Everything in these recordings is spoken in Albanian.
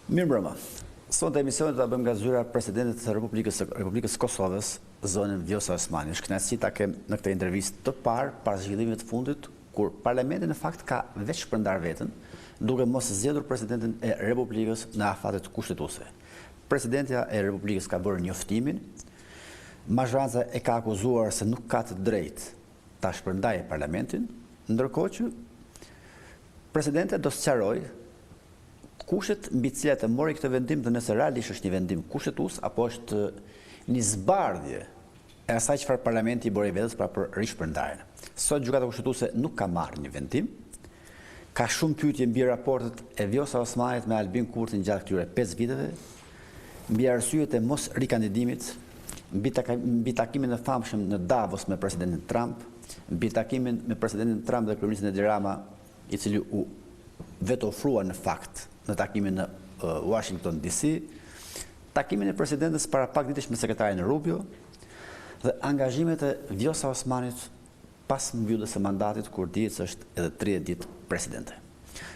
Mirëmbrëma. Sonte emisionin do ta bëjmë nga zyra e Presidentit të Republikës së Republikës së Kosovës, zonjën Vjosa Osmani. Është kënaqësi ta kem në këtë intervistë të parë pas zhvillimeve të fundit, kur Parlamenti në fakt ka vetëshpërndarë veten, duke mos zgjedhur Presidentin e Republikës në afatet kushtetuese. Presidentja e Republikës ka bërë njoftimin, mazhoranca e ka akuzuar se nuk ka të drejtë ta shpërndajë Parlamentin, ndërkohë që Presidentja do sqarojë kushtet mbi të cilat e mori këtë vendim dhe nëse realisht është një vendim kushtetues apo është një zbardhje e asaj çfarë parlamenti i bëri vetes pra për rishpërndarjen. Sot Gjykata Kushtetuese nuk ka marrë një vendim. Ka shumë pyetje mbi raportet e Vjosa Osmanit me Albin Kurtin gjatë këtyre 5 viteve, mbi arsyet e mos rikandidimit, mbi, mbi takimin e famshëm në Davos me presidentin Trump, mbi takimin me presidentin Trump dhe kryeministrin Edi Rama i cili u vetofrua në fakt në takimin në Washington DC, takimin e presidentes para pak ditësh me sekretarin Rubio dhe angazhimet e Vjosa Osmanit pas mbylljes së mandatit kur dihet se është edhe 30 ditë presidente.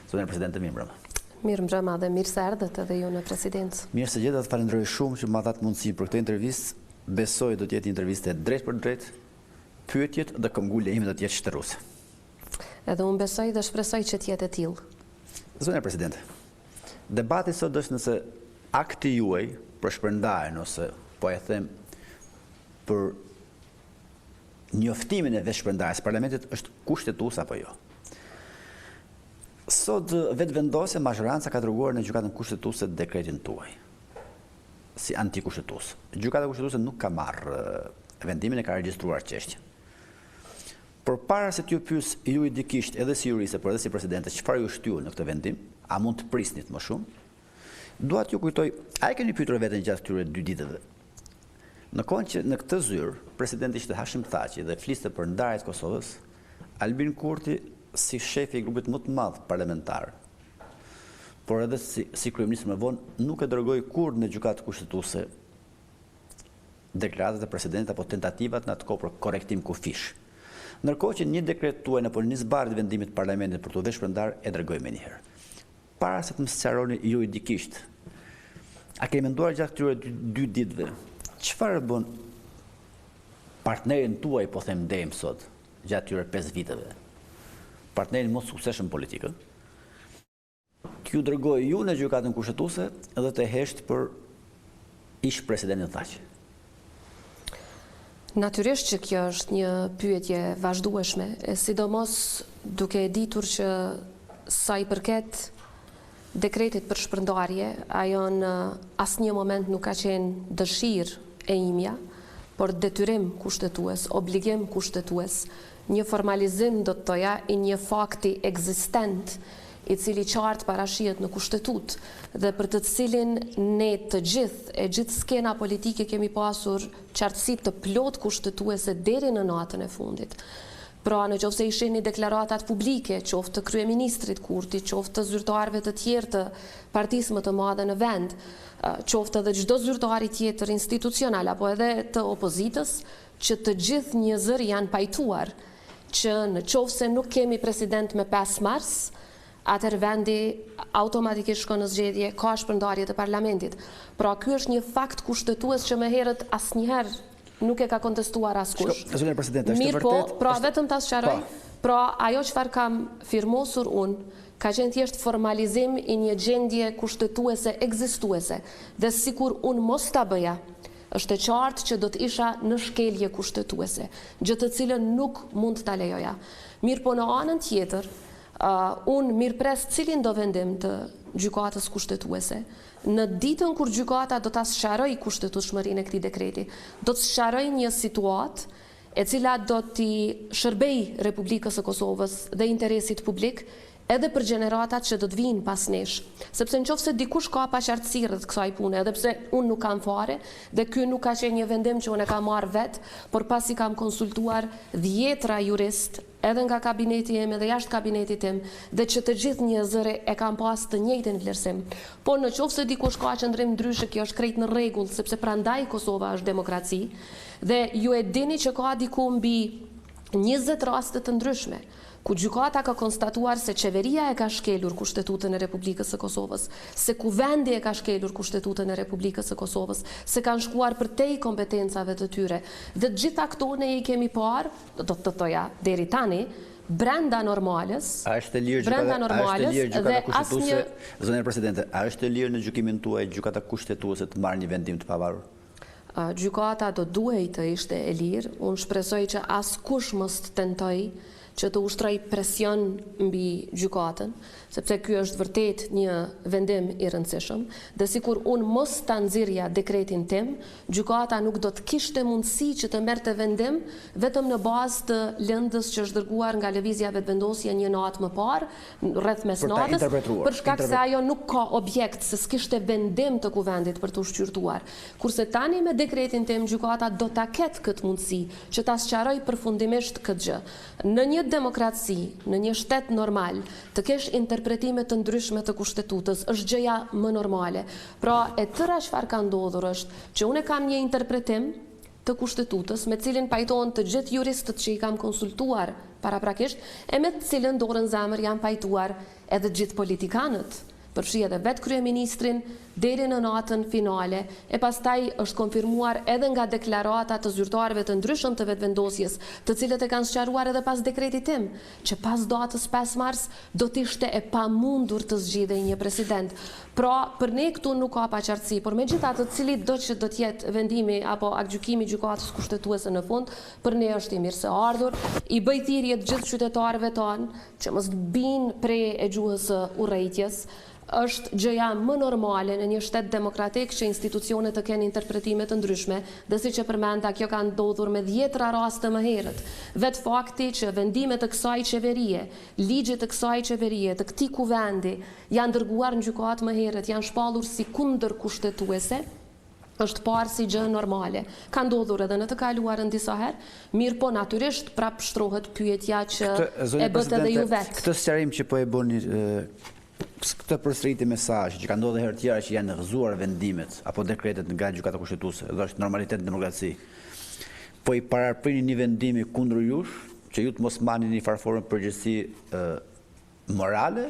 Zonja presidente, mirëmbrëma. Mirëmbrëma dhe mirë se erdhët edhe ju në presidencë. Mirë se gjeta, të falenderoj shumë që ma dhatë mundësinë për këtë intervistë. Besoj do të jetë një intervistë e drejtpërdrejtë. Pyetjet dhe këmbgulja ime do të jetë shteruese. Edhe unë besoj dhe shpresoj që të jetë e tillë. Zonja Presidente, debati sot është nëse akti juaj për shpërndarjen ose po e them për njoftimin e vetëshpërndarjes së parlamentit është kushtetues apo jo. Sot Vetëvendosja mazhoranca ka dërguar në Gjykatën Kushtetuese dekretin tuaj si antikushtetues. Gjykata Kushtetuese nuk ka marrë vendimin e ka regjistruar çështjen. Por para se t'ju pyes juridikisht edhe si juriste, por edhe si presidente, çfarë ju shtyu në këtë vendim, a mund të prisnit më shumë? Dua t'ju kujtoj, a e keni pyetur veten gjatë këtyre dy ditëve? Në kohën që në këtë zyrë presidenti ishte Hashim Thaçi dhe fliste për ndarje të Kosovës, Albin Kurti si shefi i grupit më të madh parlamentar, por edhe si, si kryeministër më vonë, nuk e dërgoi kurrë në gjykatë kushtetuese deklaratat e presidentit apo tentativat në atë kohë për korrektim kufijsh. Ndërkohë që një dekret tuaj apo një zbardhje të vendimit të parlamentit për t'u vetëshpërndarë e dërgoi menjëherë. Para se të më sqaroni juridikisht, a keni menduar gjatë këtyre dy, dy ditëve, çfarë bën partnerin tuaj, po them deri më sot, gjatë këtyre 5 viteve? Partnerin më të suksesshëm politik, ë? T'ju dërgojë ju në Gjykatën Kushtetuese dhe të heshtë për ish-presidentin Thaçi. Natyrisht që kjo është një pyetje e vazhdueshme, e sidomos duke e ditur që sa i përket dekretit për shpërndarje, ajo në asnjë moment nuk ka qenë dëshirë e imja, por detyrim kushtetues, obligim kushtetues, Një formalizim, do të thoja, i një fakti ekzistent, i cili qartë parashihet në Kushtetutë dhe për të cilin ne të gjithë, e gjithë skena politike kemi pasur qartësi të plotë kushtetuese deri në natën e fundit. Pra, në qoftë se i shihni deklaratat publike, qoftë të kryeministrit Kurti, qoftë të zyrtarëve të tjerë të partisë më të madhe në vend, qoftë edhe çdo zyrtari tjetër institucional apo edhe të opozitës, që të gjithë njëzëri janë pajtuar që në qoftë se nuk kemi president me 5 mars, atëherë vendi automatikisht shkon në zgjedhje, ka shpërndarje të parlamentit. Pra ky është një fakt kushtetues që më herët asnjëherë nuk e ka kontestuar askush. Zonja Presidente, është e Mirëpo, vërtetë, pra është vetëm ta sqaroj, Po. pra ajo çfarë kam firmosur unë ka qenë thjesht formalizim i një gjendje kushtetuese ekzistuese dhe sikur unë mos ta bëja, Është e qartë që do të isha në shkelje kushtetuese, gjë të cilën nuk mund ta lejoja. Mirëpo në anën tjetër, unë mirëpres cilindo vendim të Gjykatës Kushtetuese. Në ditën kur gjykata do ta sqarojë kushtetutshmërinë e këtij dekreti, do të sqarojë një situatë e cila do t'i shërbejë Republikës së Kosovës dhe interesit publik edhe për gjeneratat që do të vijnë pas nesh. Sepse në qoftë se dikush ka paqartësi rreth kësaj pune, edhe pse unë nuk kam fare, dhe ky nuk ka qenë një vendim që unë e kam marrë vetë, por pasi kam konsultuar dhjetra juristë, edhe nga kabineti im edhe jashtë kabinetit tim, dhe që të gjithë njëzëri e kanë pas të njëjtin vlerësim. Por në qoftë se dikush ka qëndrim ndryshe, kjo është krejt në rregull, sepse prandaj Kosova është demokraci, dhe ju e dini që ka diku mbi 20 raste të ndryshme. ku gjykata ka konstatuar se Qeveria e ka shkelur Kushtetutën e Republikës së Kosovës, se Kuvendi e ka shkelur Kushtetutën e Republikës së Kosovës, se kanë shkuar përtej kompetencave të tyre. Dhe të gjitha këto ne i kemi parë, do të thoja, deri tani, brenda normales, A është e lirë brenda gjykata, a është e normales lirë dhe gjykata asnjë kushtetuese, zonja presidente, a është e lirë në gjykimin tuaj gjykata kushtetuese të marrë një vendim të pavarur? Gjykata do duhej të ishte e lirë, unë shpresoj që askush mos të tentojë që të ushtrojë presion mbi gjykatën, sepse ky është vërtet një vendim i rëndësishëm, dhe sikur unë mos ta nxirrja dekretin tim, gjykata nuk do të kishte mundësi që të merrte vendim vetëm në bazë të lëndës që është dërguar nga Lëvizja Vetëvendosje një natë më parë, rreth mesnatës, për shkak se ajo nuk ka objekt, se s'kishte vendim të Kuvendit për t'u shqyrtuar. Kurse tani me dekretin tim gjykata do ta ketë këtë mundësi që ta sqarojë përfundimisht këtë gjë. Në një demokraci, në një shtet normal, të kesh interpretime të ndryshme të Kushtetutës është gjëja më normale. Pra, e tëra çfarë ka ndodhur është që unë kam një interpretim të Kushtetutës, me të cilin pajtohen të gjithë juristët që i kam konsultuar paraprakisht, e me të cilën dorën në zemër janë pajtuar edhe të gjithë politikanët, përfshi edhe vetë kryeministrin, deri në natën finale, e pastaj është konfirmuar edhe nga deklarata të zyrtarëve të ndryshëm të Vetëvendosjes, të cilët e kanë sqaruar edhe pas dekretit tim, që pas datës 5 mars do të ishte e pamundur të zgjidhej një president. Pra, për ne këtu nuk ka paqartësi, por megjithatë cilido që do të jetë vendimi apo aktgjykimi i Gjykatës Kushtetuese në fund, për ne është i mirëseardhur. I bëj thirrje të gjithë qytetarëve tanë që mos të bijnë pre e gjuhës së urrejtjes. Është gjëja më normale në një shtet demokratik që institucionet të kenë interpretime të ndryshme dhe siç e përmenda kjo ka ndodhur me dhjetëra raste më herët. Vetë fakti që vendime të kësaj qeverie, ligje të kësaj qeverie, të këtij kuvendi janë dërguar në gjykatë më herët, janë shpallur si kundërkushtetuese, është parë si gjë normale. Ka ndodhur edhe në të kaluarën disa herë, mirëpo natyrisht prapë shtrohet pyetja që e bëtë edhe ju vetë. Këtë sqarim që po e bëni, këtë përsëritje mesazhi që ka ndodhur herë tjera që janë rrëzuar vendimet apo dekretet nga Gjykata Kushtetuese, dhe është normalitet në demokraci. Po i paraprini një vendimi kundër jush, që ju të mos mbani një farë forme përgjegjësi morale,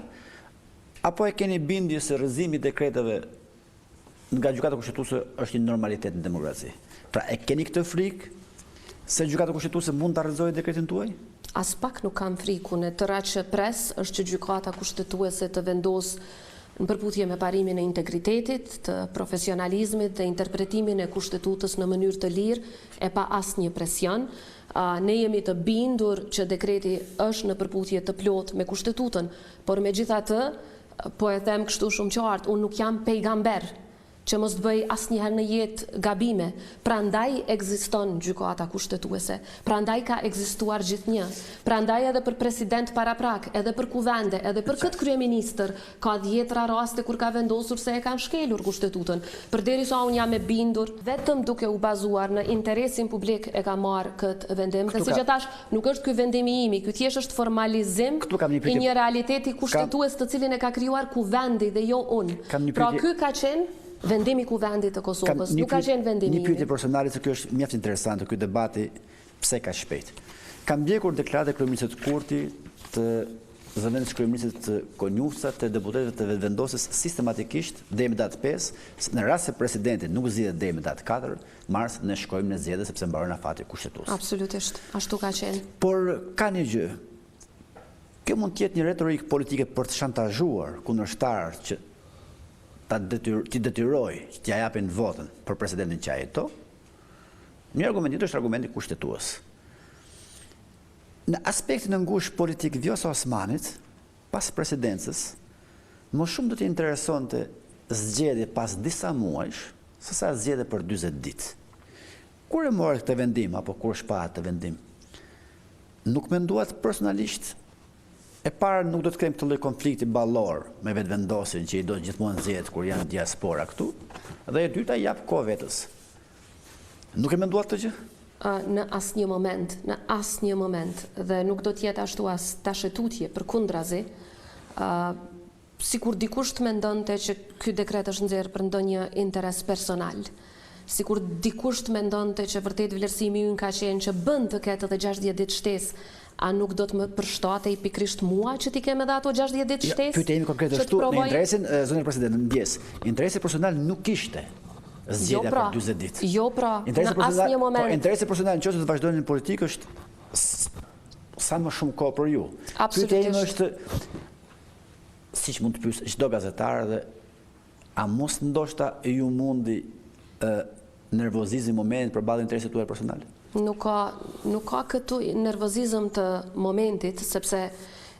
apo e keni bindje se rrëzimi i dekreteve nga Gjykata Kushtetuese është një normalitet në demokraci. Pra e keni këtë frikë se Gjykata Kushtetuese mund ta rrëzojë dekretin tuaj? Aspak nuk kam frikë, unë e tëra që pres është që Gjykata Kushtetuese të vendosë në përputhje me parimin e integritetit, të profesionalizmit dhe interpretimin e Kushtetutës në mënyrë të lirë e pa asnjë presion. Ne jemi të bindur që dekreti është në përputhje të plotë me Kushtetutën, por megjithatë Po e them kështu shumë qartë, unë nuk jam pejgamber që mos të bëj asnjëherë në jetë gabime, prandaj ekziston Gjykata Kushtetuese, prandaj ka ekzistuar gjithnjë, prandaj edhe për president paraprak, edhe për kuvende, edhe për këtë kryeministër ka dhjetëra raste kur ka vendosur se e kanë shkelur Kushtetutën, përderisa unë jam e bindur, vetëm duke u bazuar në interesin publik e kam marrë këtë vendim dhe siç e thashë, Nuk është ky vendim i imi, ky thjesht është formalizim i një realiteti kushtetues të cilin e ka krijuar Kuvendi dhe jo unë. Pra ky ka qenë vendim i Kuvendit të Kosovës, nuk ka qenë vendim i imi. Një pyetje personale se kjo është mjaft interesante ky debati pse kaq shpejt. Kam ndjekur deklaratat e kryeministrit Kurti të zëvendëskryeministrit Konjufca të deputetëve të Vetëvendosjes sistematikisht deri më datë 5, në rast se presidenti nuk zgjidhet deri më datë 4, mars ne shkojmë në zgjedhje sepse mbaron afati kushtetues. Absolutisht, ashtu ka qenë. Por ka një gjë. Kjo mund të jetë një retorikë politike për të shantazhuar kundërshtarët që ta detyr, t'i detyrojë që t'ia japin votën për presidentin që ai do. Një argument tjetër është argumenti kushtetues. Në aspektin e ngushtë politik Vjosa Osmanit, pas presidencës, më shumë do t'i interesonte zgjedhje pas disa muajsh, sesa zgjedhje për 40 ditë. Kur e morët këtë vendim apo kur shpallët këtë vendim? Nuk menduat personalisht e para nuk do të kem këtë lloj konflikti ballor me Vetëvendosjen që i do gjithmonë zgjedhjet kur janë diaspora këtu, dhe e dyta i jap kohë vetes. Nuk e menduat këtë gjë? Në asnjë moment, në asnjë moment dhe nuk do të jetë ashtu as tash e tutje, përkundrazi, sikur dikush të mendonte që ky dekret është nxjerrë për ndonjë interes personal, sikur dikush të mendonte që vërtet vlerësimi ynë ka qenë që bën të ketë edhe 60 ditë shtesë. A nuk do të më përshtatej pikërisht mua që t'i kem edhe ato 60 ditë jo, shtesë? Pyetja ime konkrete është këtu, në interesin, zonja presidente, ndjesë, interesi personal nuk ishte zgjedhja jo pra, për 40 ditë. Jo pra, në asnjë po, moment. Po, interesi personal në qoftë se do të vazhdoni në politikë është sa më shumë kohë për ju. Absolutisht. Pyetja ime është siç mund të pyes çdo gazetar dhe a mos ndoshta ju mundi nervozizmi i momentit përballë interesit tuaj personal? Nuk ka, nuk ka këtu nervozizëm të momentit, sepse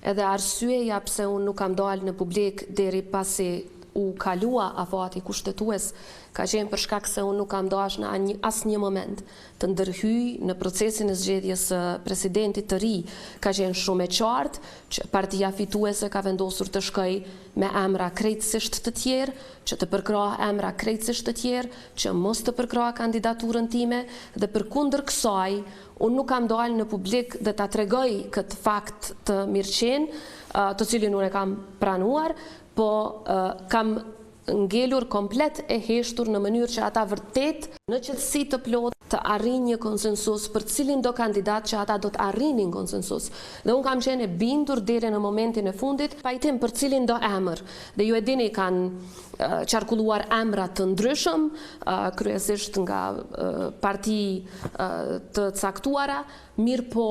edhe arsyeja pse unë nuk kam dalë në publik deri pasi u kalua afati kushtetues, ka qenë për shkak se unë nuk kam dashur në asnjë moment të ndërhyj në procesin e zgjedhjes së presidentit të ri. Ka qenë shumë e qartë që partia fituese ka vendosur të shkojë me emra krejtësisht të tjerë, që të përkrahë emra krejtësisht të tjerë, që mos të përkrahë kandidaturën time dhe përkundër kësaj, unë nuk kam dalë në publik dhe ta tregoj këtë fakt të mirëqenë, të cilin unë e kam pranuar, po kam ngelur komplet e heshtur në mënyrë që ata vërtet, në qetësi të plotë, të arrijnë një konsensus për cilindo kandidat që ata do të arrinin konsensus. Dhe unë kam qenë e bindur deri në momentin e fundit, pajtim për cilindo emër. Dhe ju e dini kanë qarkulluar emra të ndryshëm, kryesisht nga parti të caktuara, mirëpo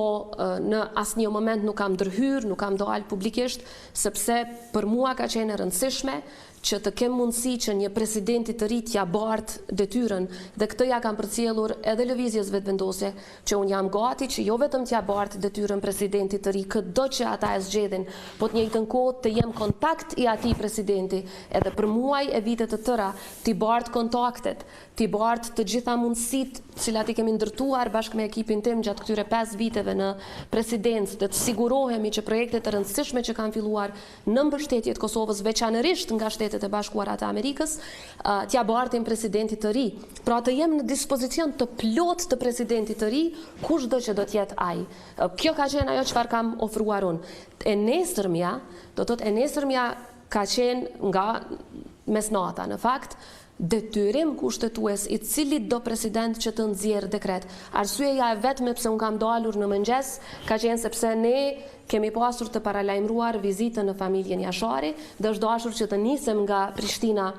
në asnjë moment nuk kam ndërhyrë, nuk kam dalë publikisht, sepse për mua ka qenë e rëndësishme që të kem mundësi që një presidenti të ri t'ia bart detyrën dhe këtë ia kam përcjellur edhe Lëvizjes Vetëvendosje që unë jam gati që jo vetëm t'ia bart detyrën presidentit të ri këdo që ata e zgjedhin, po të njëjtën kohë të jem kontakt i atij presidenti edhe për muaj e vite të tëra, t'i bart kontaktet, t'i bart të gjitha mundësitë të cilat i kemi ndërtuar bashkë me ekipin tim gjatë këtyre pesë viteve në presidencë dhe të sigurohemi që projekte të rëndësishme që kanë filluar në mbështetje të Kosovës, veçanërisht nga Shtetet e Bashkuara të Amerikës, t'ia bartin presidentit të ri. Pra të jem në dispozicion të plotë të presidentit të ri, kushdo që do të jetë ai. Kjo ka qenë ajo çfarë kam ofruar unë. E nesërmja, do të thotë e nesërmja ka qenë nga mesnata, në fakt, detyrim kushtetues i cilitdo president që të nxjerrë dekret. Arsyeja e vetme pse unë kam dalur në mëngjes ka qenë sepse ne kemi pasur të paralajmëruar vizitën në familjen Jashari dhe është dashur që të nisem nga Prishtina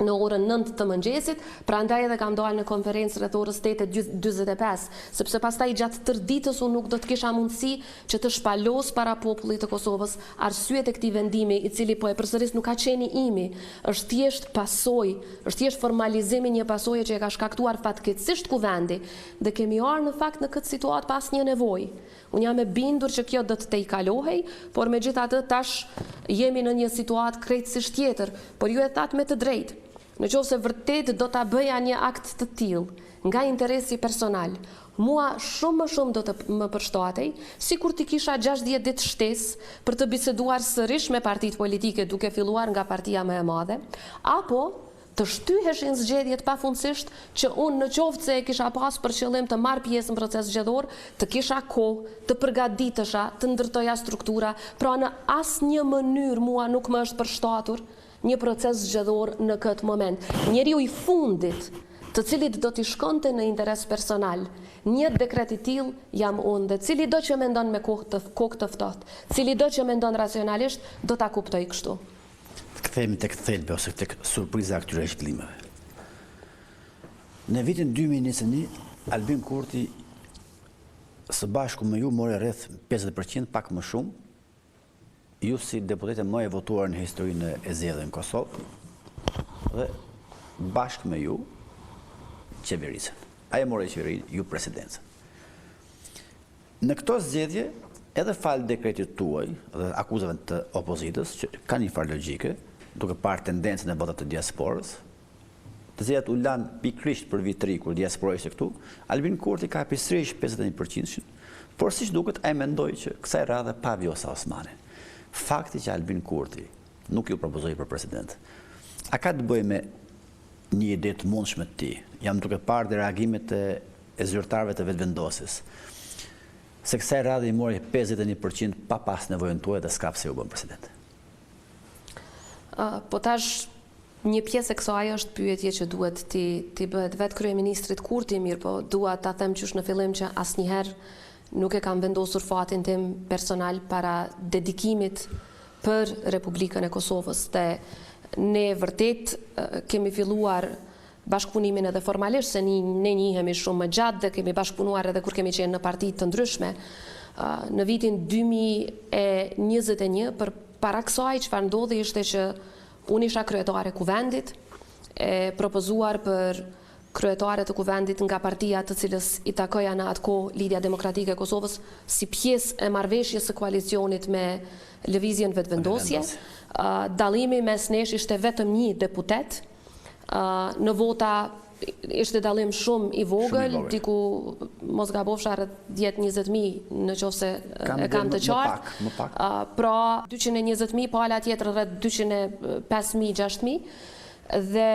në orën 9 të mëngjesit, prandaj edhe kam dalë në konferencë rreth orës 8:45, sepse pastaj gjatë tërë ditës unë nuk do të kisha mundësi që të shpalos para popullit të Kosovës arsyet e këtij vendimi, i cili po e përsëris nuk ka qenë i imi, është thjesht pasojë, është thjesht formalizim i një pasoje që e ka shkaktuar fatkeqësisht Kuvendi dhe kemi ardhur në fakt në këtë situatë pa asnjë nevojë. Unë jam e bindur që kjo do të tejkalohej, por megjithatë tash jemi në një situatë krejtësisht tjetër, por ju e thatë me të drejtë, në qoftë se vërtet do ta bëja një akt të tillë, nga interesi personal, Mua shumë më shumë do të më përshtatej, sikur t'i kisha 60 ditë shtesë për të biseduar sërish me partitë politike duke filluar nga partia më e madhe, apo të shtyheshin zgjedhjet pafundësisht që unë në qoftë se e kisha pas për qëllim të marr pjesë në proces zgjedhor, të kisha kohë, të përgatitesha, të ndërtoja struktura, pra në asnjë mënyrë mua nuk më është përshtatur një proces zgjedhor në këtë moment. Njeriu i fundit, të cilit do t'i shkonte në interes personal, një dekret i tillë jam unë dhe cilido që mendon me kokë të kokë të ftohtë, cilido që mendon racionalisht, do ta kuptojë kështu. Të kthehemi tek thelbi ose tek surpriza e këtyre zhvillimeve. Në vitin 2021, Albin Kurti së bashku me ju mori rreth 50%, pak më shumë, Ju si deputete më e votuar në historinë e zgjedhjeve në Kosovë dhe bashkë me ju qeverisën. Ai e mori qeverinë, ju presidencën. Në këto zgjedhje, edhe falë dekretit tuaj dhe akuzave të opozitës, që kanë një farë logjike, duke parë tendencën e votave të diasporës, të cilat u lanë pikërisht për vit të ri kur diaspora ishte këtu, Albin Kurti kapi sërish 51%, por siç duket ai mendoi që kësaj radhe pa Vjosa Osmanin. Fakti që Albin Kurti nuk ju propozoi për president, a ka të bëjë me një ide të mundshme të tij? Jam duke parë dhe reagimet e, e zyrtarëve të Vetëvendosjes. Se kësaj radhe i mori 51% pa pas nevojën tuaj dhe s'ka pse ju bën president. Uh, po tash Një pjesë e kësaj është pyetje që duhet t'i t'i bëhet vetë kryeministrit Kurti, mirëpo dua ta them qysh në fillim që asnjëherë Nuk e kam vendosur fatin tim personal para dedikimit për Republikën e Kosovës dhe ne vërtet kemi filluar bashkëpunimin edhe formalisht se ne njihemi shumë më gjatë dhe kemi bashkëpunuar edhe kur kemi qenë në parti të ndryshme. Në vitin 2021, por para kësaj çfarë ndodhi ishte që unë isha kryetare e Kuvendit, e propozuar për kryetare të Kuvendit nga partia të cilës i takoja në atë kohë Lidhja Demokratike e Kosovës si pjesë e marrëveshjes së koalicionit me Lëvizjen Vetëvendosje. Dallimi mes nesh ishte vetëm një deputet. Në vota ishte dallim shumë i vogël, diku mos gabofsha rreth 10-20 mijë në qoftë se e kam të qartë. Pra 220 mijë, pala tjetër rreth 205 mijë, 6 mijë dhe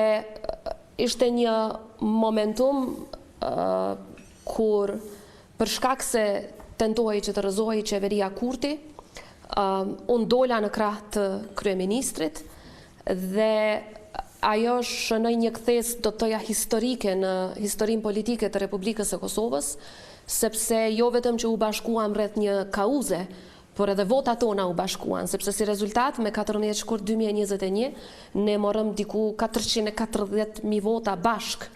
Ishte një momentum kur për shkak se tentohej që të rrëzohej qeveria Kurti, unë dola në krah të kryeministrit dhe ajo shënoi një kthesë do të thoja historike në historinë politike të Republikës së Kosovës, sepse jo vetëm që u bashkuam rreth një kauze, Por edhe votat tona u bashkuan, sepse si rezultat, me 14 shkurt 2021, ne morëm diku 440.000 vota bashkë.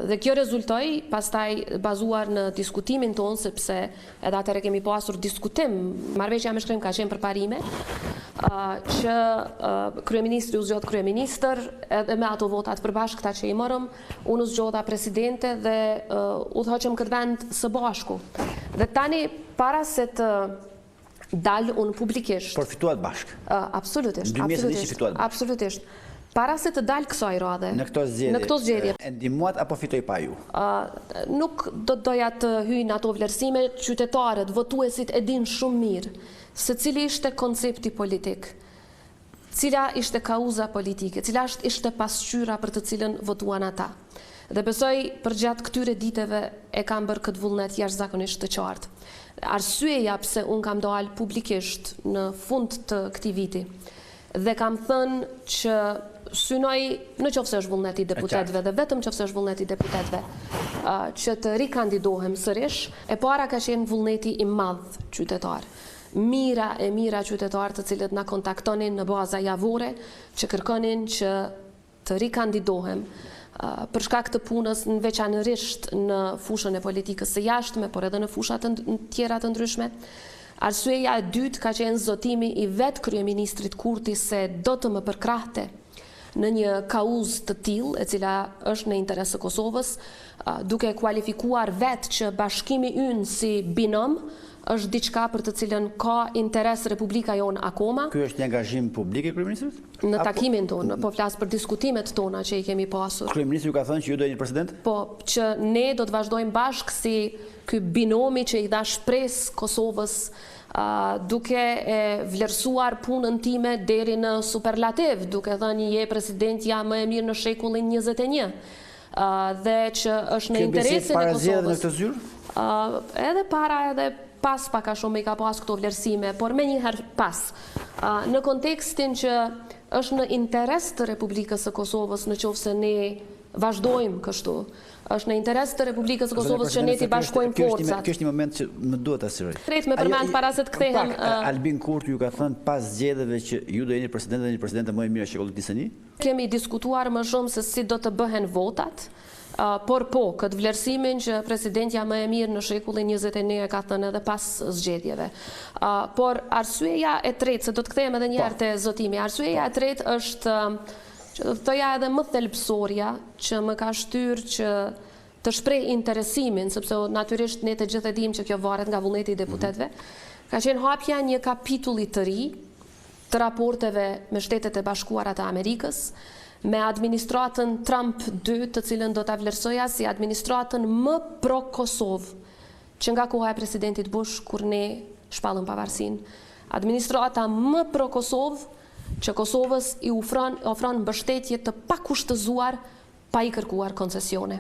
Dhe kjo rezultoi, pastaj bazuar në diskutimin tonë, sepse edhe atëherë kemi pasur diskutim, marrëveshja me shkrim ka qenë për parime, që kryeministri u zgjodh kryeministër, edhe me ato votat përbashkëta që i morëm, unë u zgjodha presidente dhe udhëhoqëm këtë vend së bashku. Dhe tani Para se të dal unë publikisht. Por fituat bashkë. Absolutisht. Në 2021 fituat bashkë. Absolutisht. Para se të dal kësaj radhe. Në këto zgjedhje. Në këto zgjedhje. E ndihmuat apo fitoi pa ju? Nuk do të doja të hyj në ato vlerësime, qytetarët, votuesit e dinë shumë mirë se cili ishte koncepti politik. Cila ishte kauza politike, cila është ishte pasqyra për të cilën votuan ata. Dhe besoj përgjatë këtyre ditëve e kam bërë këtë vullnet jashtëzakonisht të qartë. Arsyeja pse unë kam dalë publikisht në fund të këtij viti dhe kam thënë që synoj, në qoftë se është vullnet i deputetëve dhe vetëm qoftë se është vullnet i deputetëve, që të rikandidohem sërish, e para ka qenë vullneti i madh qytetar. Mijëra e mijëra qytetarë të cilët na kontaktonin në baza javore që kërkonin që të rikandidohem për shkak të punës në veçanërisht në fushën e politikës së jashtme, por edhe në fusha të tjera të ndryshme. Arsyeja e dytë ka qenë zotimi i vetë kryeministrit Kurti se do të më përkrahte në një kauzë të tillë, e cila është në interes të Kosovës, duke e kualifikuar vetë që bashkimi ynë si binom është diçka për të cilën ka interes Republika jonë akoma. Ky është një angazhim publik i kryeministrit? Në takimin tonë, po flas për diskutimet tona që i kemi pasur. Kryeministri ju ka thënë që ju do jeni president? Po, që ne do të vazhdojmë bashkë si ky binomi që i dha shpresë Kosovës duke e vlerësuar punën time deri në superlativ, duke thënë je presidentja më e mirë në shekullin 21 dhe që është në interesin e Kosovës. Kjo bisedë para në këtë zyrë? Edhe para edhe pas pak a shumë i ka pas këto vlerësime, por menjëherë pas. Në kontekstin që është në interes të Republikës së Kosovës në qoftë se ne vazhdojmë kështu. Është në interes të Republikës së Kosovës që ne t'i bashkojmë forcat. Ky është një moment që më duhet ta sqaroj. Tretë me përmend para se të kthehem. Pak, Albin Kurti ju ka thënë pas zgjedhjeve që ju do jeni presidente dhe një presidente më e mirë e shekullit 21? Kemi diskutuar më shumë se si do të bëhen votat, por po, këtë vlerësimin që presidentja më e mirë në shekullin 21 e ka thënë edhe pas zgjedhjeve. Por arsyeja e tretë, se do të kthehem edhe një herë te zotimi, arsyeja e tretë është që do të thoja edhe më thelbësorja që më ka shtyrë që të shpreh interesimin, sepse natyrisht ne të gjithë e dimë që kjo varet nga vullneti i deputetëve, ka qenë hapja e një kapitulli të ri të raporteve me Shtetet e Bashkuara të Amerikës, me administratën Trump 2, të cilën do ta vlerësoja si administratën më pro Kosovë që nga koha e presidentit Bush kur ne shpallëm pavarësinë. Administrata më pro Kosovë që Kosovës i ofron ofron mbështetje të pakushtëzuar pa i kërkuar koncesione.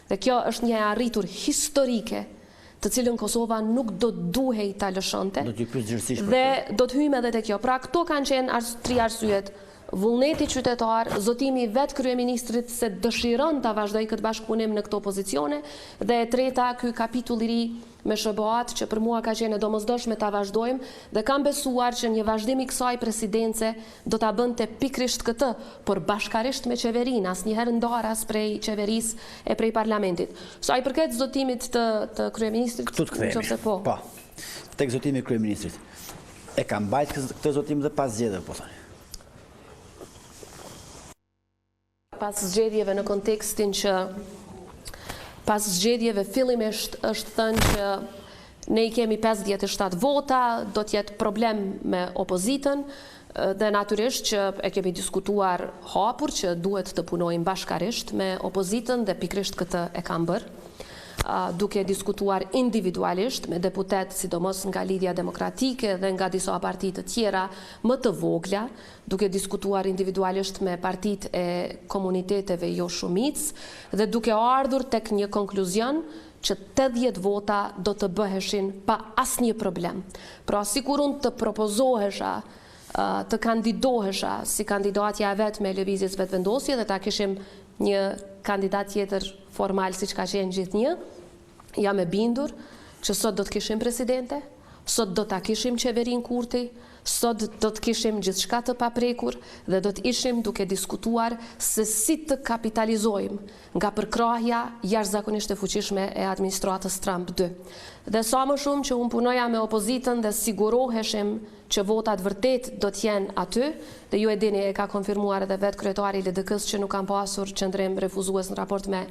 Dhe kjo është një e arritur historike, të cilën Kosova nuk do të duhej ta lëshonte. Do t'ju pyes gjerësisht për këtë. Dhe do të hyjmë edhe te kjo. Pra këto kanë qenë ars tri arsyet. Vullneti qytetar, zotimi i vetë kryeministrit se dëshiron ta vazhdojë këtë bashkëpunim në këto pozicione dhe e treta ky kapitull i ri me SHBA-të që për mua ka qenë e domosdoshme ta vazhdojmë dhe kam besuar që një vazhdim i kësaj presidence do ta bënte pikërisht këtë, por bashkarisht me qeverinë, asnjëherë ndaras prej qeverisë e prej parlamentit. Sa i përket zotimit të të kryeministrit, Këtu të kthehemi. nëse po. Po. Tek zotimi i kryeministrit. E ka mbajt këtë zotim dhe pas zgjedhjeve, po thoni. Pas zgjedhjeve në kontekstin që pas zgjedhjeve fillimisht është thënë që ne i kemi 57 vota, do të jetë problem me opozitën dhe natyrisht që e kemi diskutuar hapur që duhet të punojmë bashkarisht me opozitën dhe pikërisht këtë e kam bërë duke diskutuar individualisht me deputetë, sidomos nga Lidhja Demokratike dhe nga disa parti të tjera më të vogla, duke diskutuar individualisht me partitë e komuniteteve jo shumicë dhe duke ardhur tek një konkluzion që 80 vota do të bëheshin pa asnjë problem. Pra, sikur unë të propozohesha të kandidohesha si kandidatja e vetme e Lëvizjes Vetëvendosje dhe ta kishim një kandidat tjetër formal siç ka qenë gjithnjë, jam e bindur që sot do të kishim presidente, sot do ta kishim qeverinë Kurti, sot do të kishim gjithçka të paprekur dhe do të ishim duke diskutuar se si të kapitalizojmë nga përkrahja jashtëzakonisht e fuqishme e administratës Trump 2. Dhe sa më shumë që unë punoja me opozitën dhe siguroheshim që votat vërtet do të jenë aty, dhe ju e dini e ka konfirmuar edhe vetë kryetari i LDK-së që nuk kam pasur qëndrim refuzues në raport me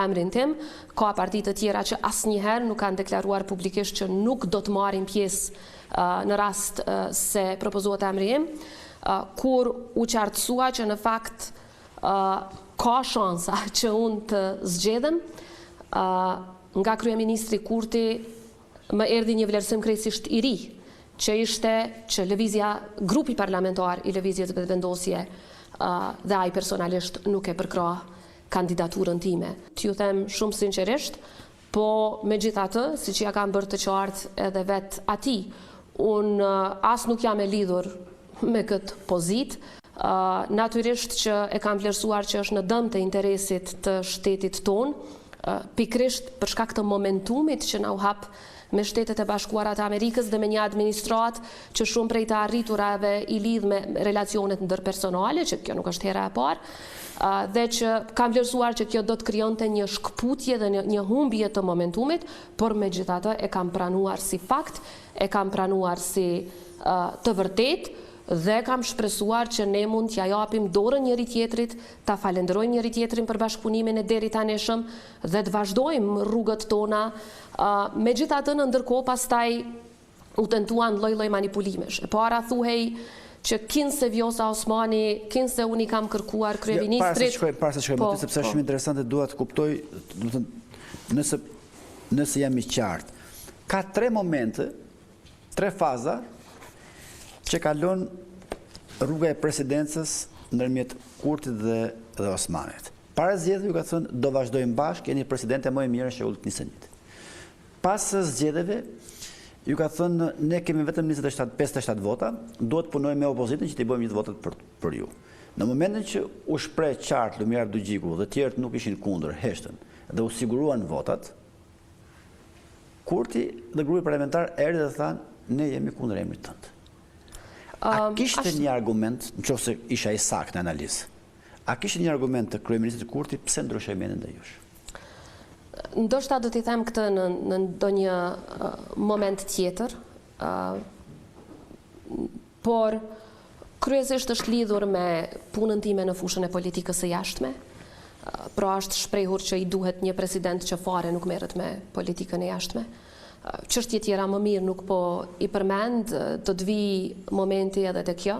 emrin tim, ka parti të tjera që asnjëherë nuk kanë deklaruar publikisht që nuk do të marrin pjesë në rast se propozohet emri im, kur u qartësua që në fakt ka shansa që unë të zgjedhem, nga kryeministri Kurti më erdhi një vlerësim krejtësisht i ri, që ishte që lëvizja, grupi parlamentar i Lëvizjes Vetëvendosje dhe ai personalisht nuk e përkrah kandidaturën time. T'ju them shumë sinqerisht, Po megjithatë, siç ia kam bërë të qartë edhe vetë atij, unë as nuk jam e lidhur me këtë pozitë, natyrisht që e kam vlerësuar që është në dëm të interesit të shtetit tonë, pikërisht për shkak të momentumit që na u hap me Shtetet e Bashkuara të Amerikës dhe me një administratë që shumë prej të arriturave i lidh me relacionet ndërpersonale, që kjo nuk është hera e parë, dhe që kam vlerësuar që kjo do të krijonte një shkëputje dhe një, një humbje të momentumit, por megjithatë e kam pranuar si fakt, e kam pranuar si të vërtetë dhe kam shpresuar që ne mund t'ia japim dorën njëri-tjetrit, ta falënderojmë njëri-tjetrin për bashkëpunimin e deritanishëm dhe të vazhdojmë rrugët tona. Megjithatë në ndërkohë pastaj u tentuan lloj-lloj manipulimesh. E para thuhej që kinse Vjosa Osmani, kinse unë i kam kërkuar kryeministrit. Jo, para se të shkoj, para se të shkoj, po, sepse është po. shumë interesante, dua të kuptoj, domethënë, nëse nëse jam i qartë. Ka tre momente, tre faza që kalon rruga e presidencës ndërmjet Kurtit dhe dhe Osmanit. Para zgjedhjeve ju ka thënë do vazhdojmë bashkë, jeni presidente më e mirë e shekullit 21. Pas zgjedhjeve, ju ka thënë ne kemi vetëm 27, 57 vota, duhet të punojmë me opozitën që t'i bëjmë gjithë votat për, për ju. Në momentin që u shpreh qartë Lumir Abdixhiku dhe tjerët nuk ishin kundër, heshtën dhe u siguruan votat, Kurti dhe grupi parlamentar erdhi dhe thanë ne jemi kundër emrit tënd. A kishte një argument, në qoftë se isha i saktë në analizë, a kishte një argument të kryeministrit Kurti pse ndryshoi mendjen ndaj jush? Ndoshta do t'i them këtë në në ndonjë moment tjetër, por kryesisht është lidhur me punën time në fushën e politikës së jashtme. Pra është shprehur që i duhet një president që fare nuk merret me politikën e jashtme. Çështje tjera më mirë nuk po i përmend, do të vijë momenti edhe te kjo.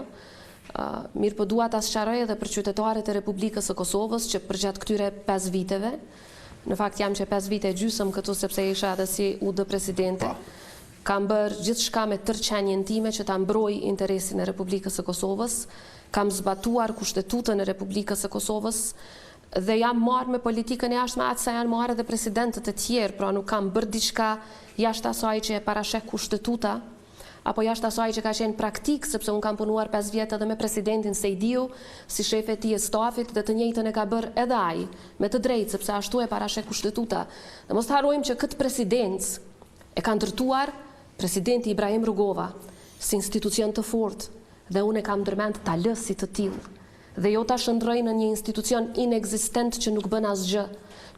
Mirëpo dua ta sqaroj edhe për qytetarët e Republikës së Kosovës që përgjatë këtyre 5 viteve, në fakt jam që 5 vite e gjysëm këtu sepse isha edhe si UD presidente, kam bërë gjithçka me tërë qenien time që ta mbroj interesin e Republikës së Kosovës, kam zbatuar Kushtetutën e Republikës së Kosovës dhe jam marrë me politikën e jashtme aq sa janë marrë edhe presidentët e tjerë, pra nuk kam bërë diçka jashtë asaj që e parasheh Kushtetuta. apo jashtë asaj që ka qenë praktikë, sepse unë kam punuar 5 vjet edhe me presidentin Sejdiu, si shefe e tij e stafit dhe të njëjtën e ka bërë edhe ai, me të drejtë, sepse ashtu e parasheh Kushtetuta. Dhe mos të harrojmë që këtë presidencë e ka ndërtuar presidenti Ibrahim Rugova, si institucion të fortë dhe unë e kam ndërmend ta lë si të tillë dhe jo ta shndërroj në një institucion inekzistent që nuk bën asgjë,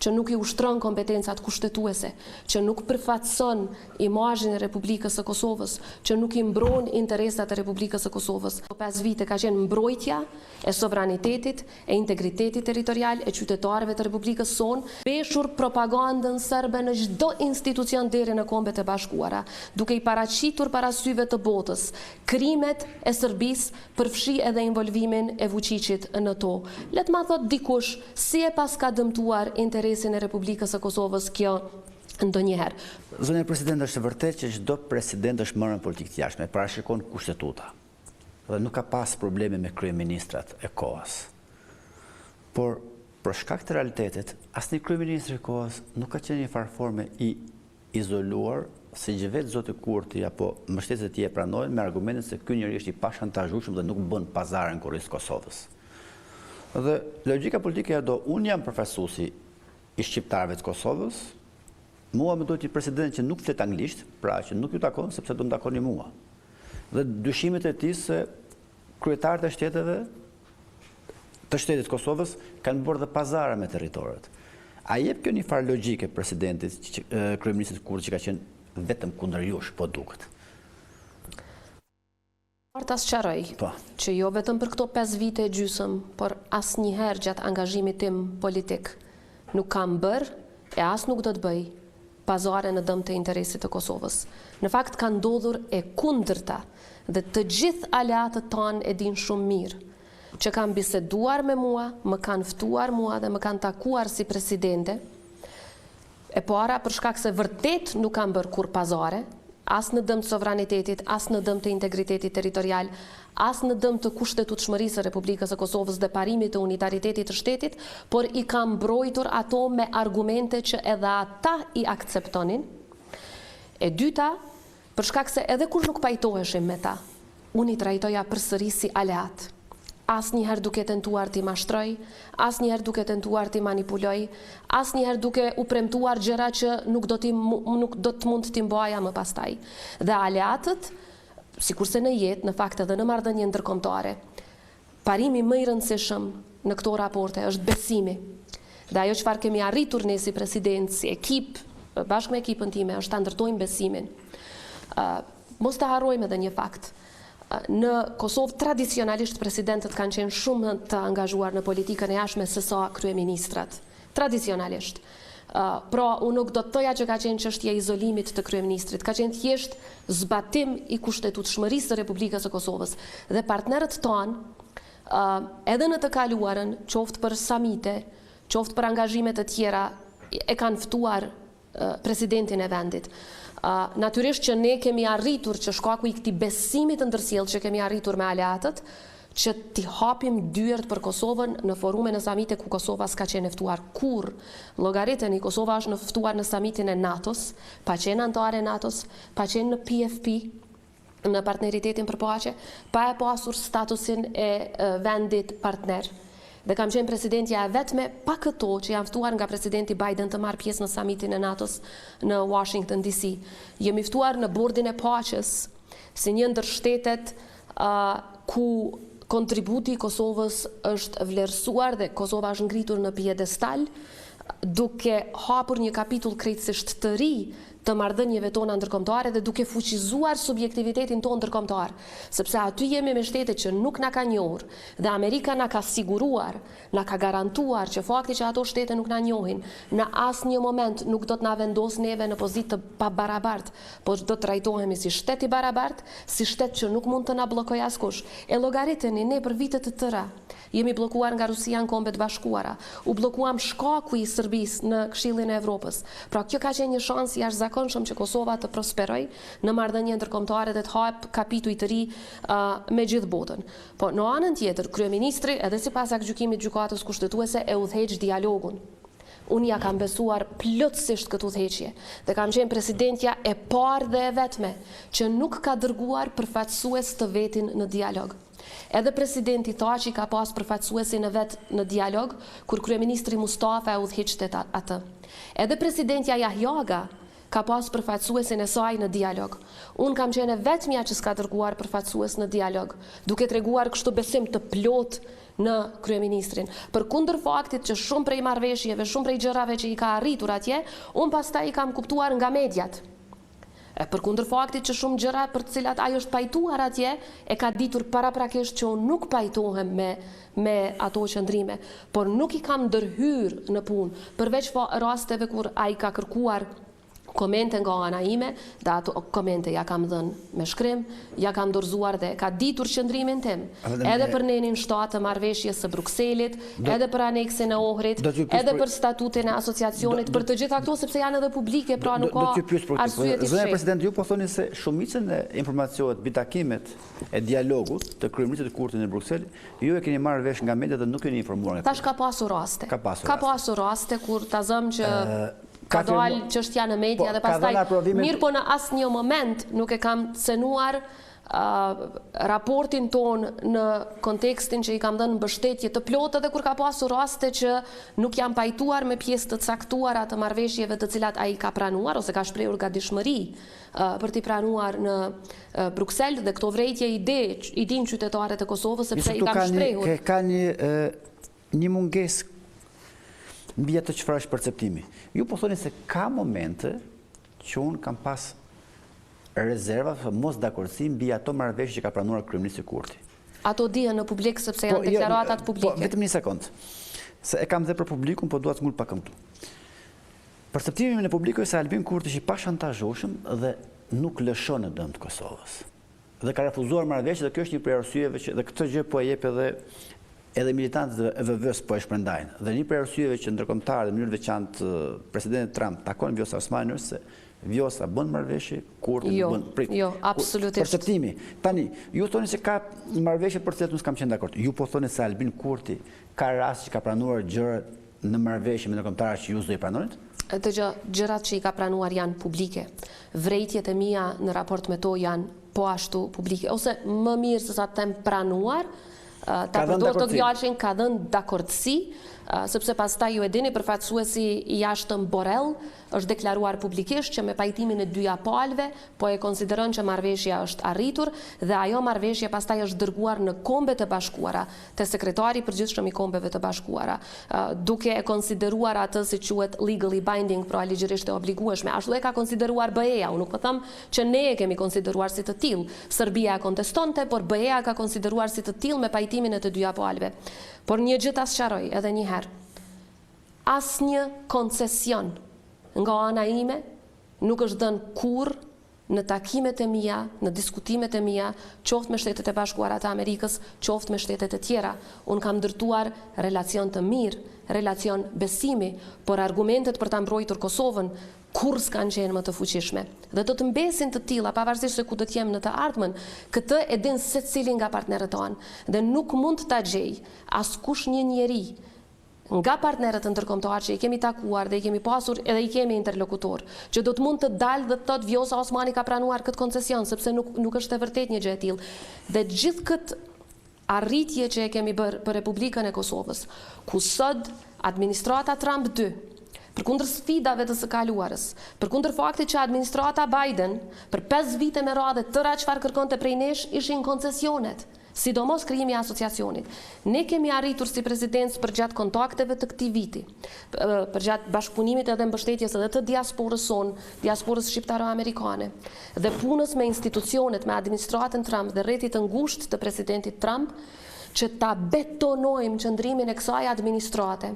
që nuk i ushtron kompetencat kushtetuese, që nuk përfaqëson imazhin e Republikës së Kosovës, që nuk i mbron interesat e Republikës së Kosovës. Këto 5 vite ka qenë mbrojtja e sovranitetit, e integritetit territorial, e qytetarëve të Republikës sonë, veshur propagandën serbe në çdo institucion deri në Kombet e Bashkuara, duke i paraqitur para syve të botës krimet e Serbisë, përfshi edhe involvimin e Vuçiqit në to. Le të ma thotë dikush si e paska dëmtuar interesin e Republikës së Kosovës kjo ndonjëherë. Zonja Presidente, është e vërtetë që çdo president është marrë me politikë të jashtme, e parashikon Kushtetuta. Dhe nuk ka pas probleme me kryeministrat e kohës. Por, për shkak të realitetit, asnjë kryeministër i kohës nuk ka qenë një farë forme i izoluar, siç vetë zoti Kurti apo mbështetësit e tij e pranojnë me argumentin se ky njeri është i pashantazhueshëm dhe nuk bën pazare në kurriz të Kosovës. Dhe logjika politike ja do, unë jam përfaqësuesi i shqiptarëve të Kosovës, mua më duhet një president që nuk flet anglisht, pra që nuk ju takon sepse do më takoni mua. Dhe dyshimet e tij se kryetarët e shteteve të shtetit të Kosovës kanë bërë dhe pazare me territoret. A jep kjo një farë logjike presidentit, kryeministrit Kurti që ka qenë vetëm kundër jush, po duket? Ta sqaroj, po. që jo vetëm për këto 5 vite e gjysëm, por asnjëherë gjatë angazhimit tim politik, nuk kam bërë e as nuk do të bëj pazare në dëm të interesit të Kosovës. Në fakt ka ndodhur e kundërta dhe të gjithë aleatët tanë e dinë shumë mirë, që kanë biseduar me mua, më kanë ftuar mua dhe më kanë takuar si presidente, E para, për shkak se vërtet nuk kam bërë kurrë pazare, as në dëm të sovranitetit, as në dëm të integritetit territorial, as në dëm të kushtetutshmërisë së Republikës së Kosovës dhe parimit të unitaritetit të shtetit, por i kam mbrojtur ato me argumente që edhe ata i akceptonin. E dyta, Për shkak se edhe kur nuk pajtoheshim me ta, unë i trajtoja përsëri si aleatë. Asnjëherë duke tentuar t'i mashtroj, asnjëherë duke tentuar t'i manipuloj, asnjëherë duke u premtuar gjëra që nuk do t'i nuk do të mund t'i mbaja më pastaj. Dhe aleatët, sikurse në jetë, në fakt edhe në marrëdhënie ndërkombëtare, Parimi më i rëndësishëm në këto raporte është besimi. Dhe ajo çfarë kemi arritur ne si presidencë, si ekip, bashkë me ekipën time, është ta ndërtojmë besimin. Ë mos ta harrojmë edhe një fakt. Në Kosovë tradicionalisht presidentët kanë qenë shumë më të angazhuar në politikën e jashtme se sa kryeministrat. Tradicionalisht. Pra, unë nuk do të thoja që ka qenë çështje e izolimit të kryeministrit, ka qenë thjesht zbatim i kushtetutshmërisë së Republikës së Kosovës dhe partnerët tanë, edhe në të kaluarën, qoftë për samite, qoftë për angazhime të tjera, e kanë ftuar presidentin e vendit. Natyrisht që ne kemi arritur që shkaku i këtij besimi të ndërsjellë që kemi arritur me aleatët, që t'i hapim dyert për Kosovën në forume në samite ku Kosova s'ka qenë e ftuar kurrë. Llogariteni, Kosova është në ftuar në samitin e NATO-s, pa qenë anëtare e NATO-s, pa qenë në PFP, në partneritetin për paqe, pa e pasur statusin e vendit partner. Dhe kam qenë presidentja e vetme pa këto që jam ftuar nga presidenti Biden të marrë pjesë në samitin e NATO-s në Washington DC. Jemi ftuar në bordin e paqes si një ndër shtetet ku kontributi i Kosovës është vlerësuar dhe Kosova është ngritur në piedestal, duke hapur një kapitull krejtësisht të ri të marrëdhënieve tona ndërkombëtare dhe duke fuqizuar subjektivitetin tonë ndërkombëtar, sepse aty jemi me shtete që nuk na kanë njohur dhe Amerika na ka siguruar, na ka garantuar që fakti që ato shtete nuk na njohin, në asnjë moment nuk do të na vendosë neve në pozitë të pabarabartë, por do të trajtohemi si shtet i barabartë, si shtet që nuk mund të na bllokojë askush. E llogariteni, ne për vite të tëra jemi bllokuar nga Rusia në Kombe të Bashkuara, u bllokuam shkaku i Serbisë në Këshillin e Evropës. Pra kjo ka qenë një shans i jashtëzakonshëm që Kosova të prosperojë në marrëdhënie ndërkombëtare dhe të hapë kapituj të ri me gjithë botën. Po në anën tjetër, kryeministri edhe sipas aktgjykimit Gjykatës Kushtetuese e udhëheq dialogun. Unë ia kam besuar plotësisht këtë udhëheqje dhe kam qenë presidentja e parë dhe e vetme që nuk ka dërguar përfaqësues të vetin në dialog. Edhe presidenti Thaçi ka pas përfaqësuesin e vet në dialog kur kryeministri Mustafa e udhëhiqte atë. Edhe presidentja Jahjaga ka pas përfaqësuesin e saj në dialog. Unë kam qenë e vetmja që s'ka dërguar përfaqësues në dialog, duke treguar kështu besim të plotë në kryeministrin. Përkundër faktit që shumë prej marrëveshjeve, shumë prej gjërave që i ka arritur atje, unë pastaj i kam kuptuar nga mediat. E përkundër faktit që shumë gjëra për të cilat ai është pajtuar atje, e ka ditur paraprakisht që unë nuk pajtohem me me ato qëndrime, por nuk i kam ndërhyrë në punë, përveç rasteve kur ai ka kërkuar komente nga ana ime dhe ato komente ia kam dhënë me shkrim, ia kam dorëzuar dhe e ka ditur qëndrimin tim, edhe për nenin 7 të marrëveshjes së Brukselit, edhe për aneksin e Ohrit, edhe për statutin e asociacionit, për të gjitha këto sepse janë edhe publike, pra nuk ka arsye t'i fsheh. Zonja President, ju po thoni se shumicën e informacionit mbi takimet e dialogut të kryeministrit Kurti në Bruksel, ju e keni marrë vesh nga mediat dhe nuk jeni informuar nga Tash ka pasur raste. Ka pasur raste. Ka pasur raste kur ta zëmë që ka dalë çështja në media dhe pastaj mirëpo në asnjë moment nuk e kam cenuar raportin tonë në kontekstin që i kam dhënë mbështetje të plotë edhe kur ka pasur raste që nuk jam pajtuar me pjesë të caktuara të marrëveshjeve të cilat ai ka pranuar ose ka shprehur gatishmëri për t'i pranuar në Bruksel dhe këto vërejtje i di, i dinë qytetarët e Kosovës sepse i kam shprehur. Ka një një mungesë mbi atë çfarë është perceptimi. Ju po thoni se ka momente që unë kam pas rezerva, mos dakordësi mbi ato marrëveshje që ka pranuar kryeministri Kurti. Ato dihen në publik sepse janë po, jo, deklaratat publike. Po, vetëm një sekond. Se e kam dhe për publikun, po dua të ngul pak këmbë këtu. Perceptimi në publik është se Albin Kurti është i pashantazhueshëm dhe nuk lëshon në dëm të Kosovës. Dhe ka refuzuar marrëveshje dhe kjo është një prej arsyeve që dhe këtë gjë po e jep edhe edhe militantët e VV-së po e shpërndajnë. Dhe një prej arsyeve që ndërkombëtarët në mënyrë të veçantë presidenti Trump takon Vjosa Osmanin është se Vjosa bën marrëveshje, Kurti jo, nuk bën. Prit. Jo, absolutisht. Perceptimi. Tani, ju thoni se ka marrëveshje për të cilat nuk kam qenë dakord. Ju po thoni se Albin Kurti ka raste që ka pranuar gjëra në marrëveshje me ndërkombëtarët që ju s'do i pranonit? Dëgjo, gjërat që i ka pranuar janë publike. Vërejtjet e mia në raport me to janë po ashtu publike. Ose më mirë se sa të them pranuar, ta përdor togfjalëshin ka dhënë dakordësi, sepse pastaj ju e dini përfaqësuesi i jashtëm Borrell është deklaruar publikisht që me pajtimin e dyja palëve po e konsideron që marrëveshja është arritur dhe ajo marrëveshje pastaj është dërguar në Kombet e Bashkuara te Sekretari i Përgjithshëm i Kombeve të Bashkuara, duke e konsideruar atë si quhet legally binding, pra ligjërisht e obligueshme. Ashtu e ka konsideruar BE-ja, unë nuk po them që ne e kemi konsideruar si të tillë. Serbia e kontestonte, por BE-ja e ka konsideruar si të tillë me pajtimin e të dyja palëve. Por një gjë ta sqaroj edhe një herë. Asnjë koncesion nga ana ime nuk është dhënë kurrë në takimet e mia, në diskutimet e mia, qoftë me Shtetet e Bashkuara të Amerikës, qoftë me shtetet e tjera. Unë kam ndërtuar relacion të mirë, relacion besimi, por argumentet për ta mbrojtur Kosovën kurrë s'kanë qenë më të fuqishme. Dhe do të mbesin të tilla, pavarësisht se ku do të jem në të ardhmen. Këtë e din secili nga partnerët tanë. Dhe nuk mund ta gjejë askush një njeri nga partnerët ndërkombëtarë që i kemi takuar dhe i kemi pasur edhe i kemi interlokutorë, që do të mund të dalë dhe të thotë Vjosa Osmani ka pranuar këtë koncesion, sepse nuk nuk është e vërtetë një gjë e tillë. Dhe gjithë këtë arritje që e kemi bërë për Republikën e Kosovës, ku sot administrata Trump 2, përkundër sfidave të së kaluarës, përkundër faktit që administrata Biden për 5 vite me radhë tëra çfarë kërkonte prej nesh ishin koncesionet, sidomos krijimi i Asociacionit. Ne kemi arritur si presidencë përgjatë kontakteve të këtij viti, përgjatë bashkëpunimit edhe mbështetjes edhe të diasporës sonë, diasporës shqiptaro-amerikane, dhe punës me institucionet, me administratën Trump dhe rrethit të ngushtë të presidentit Trump, që ta betonojmë qëndrimin e kësaj administrate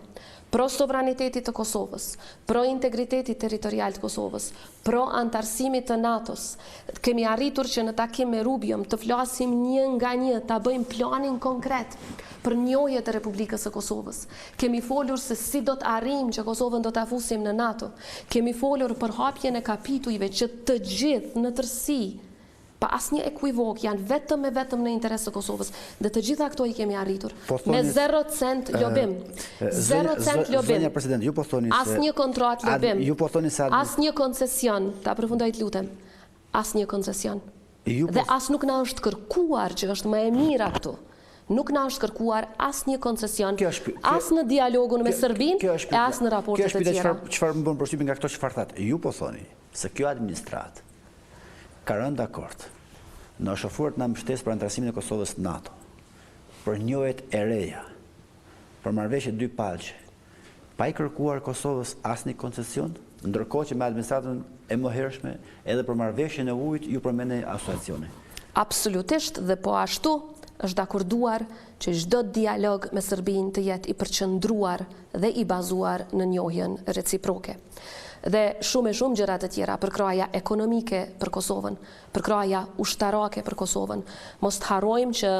pro sovranitetit të Kosovës, pro integritetit territorial të Kosovës, pro anëtarësimit të NATO-s. Kemi arritur që në takim me Rubion të flasim një nga një, ta bëjmë planin konkret për njohje të Republikës së Kosovës. Kemi folur se si do të arrijmë që Kosovën do ta fusim në NATO. Kemi folur për hapjen e kapitujve që të gjithë në tërësi. Pa asnjë ekuivok, janë vetëm e vetëm në interes të Kosovës. Dhe të gjitha këto i kemi arritur. Po Me zero cent lobim. Zero cent lobim. Zonja President, ju po thoni se Asnjë kontratë lobim. Ju po thoni se Asnjë koncesion, ta përfundoj të lutem. Asnjë koncesion. Ju po Dhe as nuk na është kërkuar që është më e mira këtu. Nuk na është kërkuar asnjë koncesion, as në dialogun me Serbinë e as në raportet e tjera. Kjo është pyetja çfarë më bën përshtypje nga këto çfarë thatë. Ju po thoni se kjo administratë ka rënë dakord, na është ofruar të na mbështesë për anëtarësimin e Kosovës në NATO, për njohjet e reja, për marrëveshje dypalëshe, pa i kërkuar Kosovës asnjë koncesion, ndërkohë që me administratën e mëhershme edhe për marrëveshjen e ujit ju përmendej asociacioni. Absolutisht dhe po ashtu është dakorduar që çdo dialog me Serbinë të jetë i përqendruar dhe i bazuar në njohjen reciproke. Dhe shumë e shumë gjëra të tjera, përkrahja ekonomike për Kosovën, përkrahja ushtarake për Kosovën. Mos të harrojmë që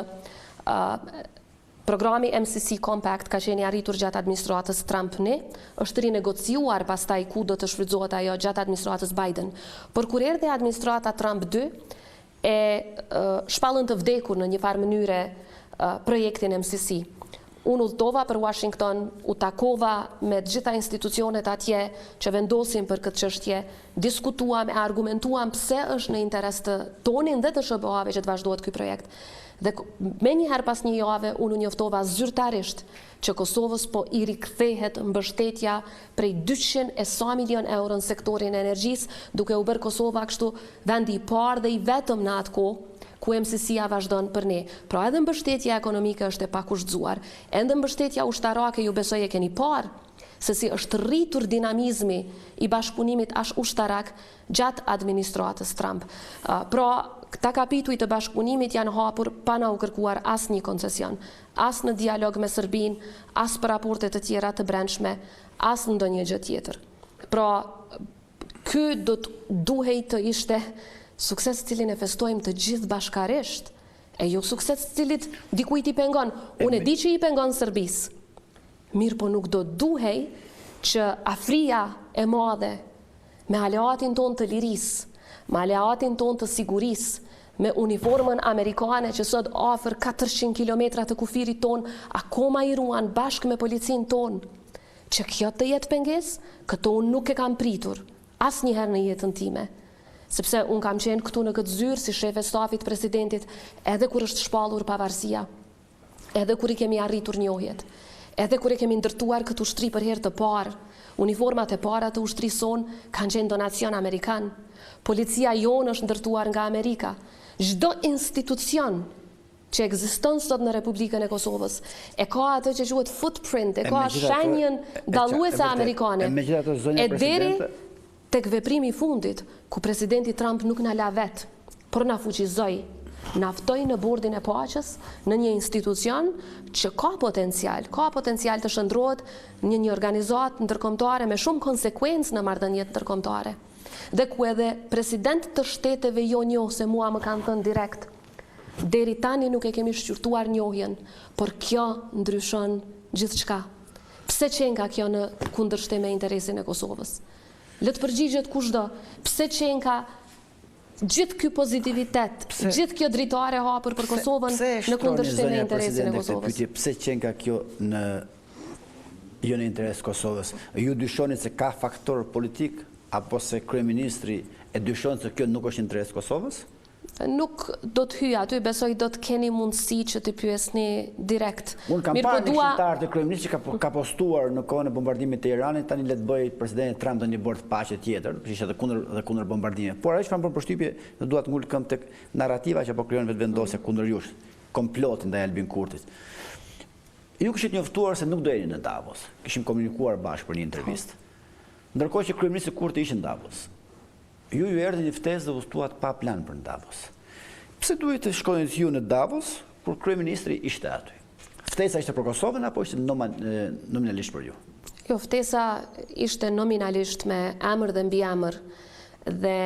programi MCC Compact ka qenë i arritur gjatë administratës Trump një, është rinegociuar pastaj ku do të shfrytëzohet ajo gjatë administratës Biden. Por kur erdhi administrata Trump 2, e shpallën të vdekur në një farë mënyre projektin MCC. Unë udhëtova për Washington, u takova me të gjitha institucionet atje që vendosin për këtë çështje, diskutuam e argumentuam pse është në interes të tonin dhe të SHBA-ve që të vazhdohet ky projekt. Dhe menjëherë pas një jave unë u njoftova zyrtarisht që Kosovës po i rikthehet mbështetja prej 200 e sa milion euro në sektorin e energjisë, duke u bërë Kosova kështu vendi i parë dhe i vetëm në atë kohë ku MCC-ja vazhdon për ne. Pra edhe mbështetja ekonomike është e pakushtëzuar. Ende mbështetja ushtarake ju besoj e keni parë se si është rritur dinamizmi i bashkëpunimit ash ushtarak gjatë administratës Trump. Pra, këta kapituj të bashkëpunimit janë hapur pa na u kërkuar asnjë koncesion. As në dialog me Serbinë, as për raporte të tjera të brendshme, as ndonjë gjë tjetër. Pra, ky do të duhej të ishte sukses të cilin e festojmë të gjithë bashkarisht, e jo sukses të cilit dikujt i pengon. Unë e di që i pengon Serbisë. Mirëpo nuk do duhej që afria e madhe me aleatin tonë të lirisë, me aleatin tonë të sigurisë, me uniformën amerikane që sot afër 400 kilometra të kufirit tonë akoma i ruan bashkë me policinë tonë, që kjo të jetë pengesë, këto unë nuk e kam pritur, asnjëherë në jetën time. Sepse unë kam qenë këtu në këtë zyrë si shefe stafit presidentit edhe kur është shpallur pavarësia edhe kur i kemi arritur njohjet, edhe kur e kemi ndërtuar këtë ushtri për herë të parë, uniformat e para të ushtrisë sonë kanë qenë donacion amerikan. Policia jonë është ndërtuar nga Amerika. Çdo institucion që ekziston sot në Republikën e Kosovës e ka atë që quhet footprint, e ka shenjën dalluese amerikane. E deri Tek veprimi i fundit, ku presidenti Trump nuk na la vetë, por na fuqizoi, na ftoi në Bordin e Paqes, në një institucion që ka potencial, ka potencial të shndërrohet në një organizatë ndërkombëtare me shumë konsekuencë në marrëdhëniet ndërkombëtare. Dhe ku edhe presidentë të shteteve jo njohëse mua më kanë thënë direkt, deri tani nuk e kemi shqyrtuar njohjen, por kjo ndryshon gjithçka. Pse qenka kjo në kundërshtim me interesin e Kosovës? Le të përgjigjet kushdo, pse qenka gjithë ky pozitivitet, gjithë kjo dritare e hapur për Kosovën në kundërshtim me interesin e Kosovës? Pyetje, pse qenka kjo në jo në interes të Kosovës? Ju dyshoni se ka faktor politik apo se kryeministri e dyshon se kjo nuk është interes të Kosovës? Nuk do të hyj aty, besoj do të keni mundësi që t'i pyesni direkt. Unë kam parë një këshilltar të kryeministrit që ka, ka postuar në kohën e bombardimit të Iranit, tani le të bëjë presidenti Trump ndonjë bord paqe tjetër, që ishte edhe kundër dhe kundër bombardimit. Por ajo që më bën përshtypje, dhe dua të ngul këmbë tek narrativa që po krijon Vetëvendosja kundër jush, komploti ndaj Albin Kurtit. Ju kishit njoftuar se nuk do jeni në Davos. Kishim komunikuar bashkë për një intervistë. Ndërkohë që kryeministri Kurti ishte në Davos. Ju ju erdhi një ftesë dhe udhëtuat pa plan për në Davos. Pse duhej të shkonit ju në Davos kur kryeministri ishte aty? Ftesa ishte për Kosovën apo ishte nominalisht për ju? Jo, ftesa ishte nominalisht me emër dhe mbiemër dhe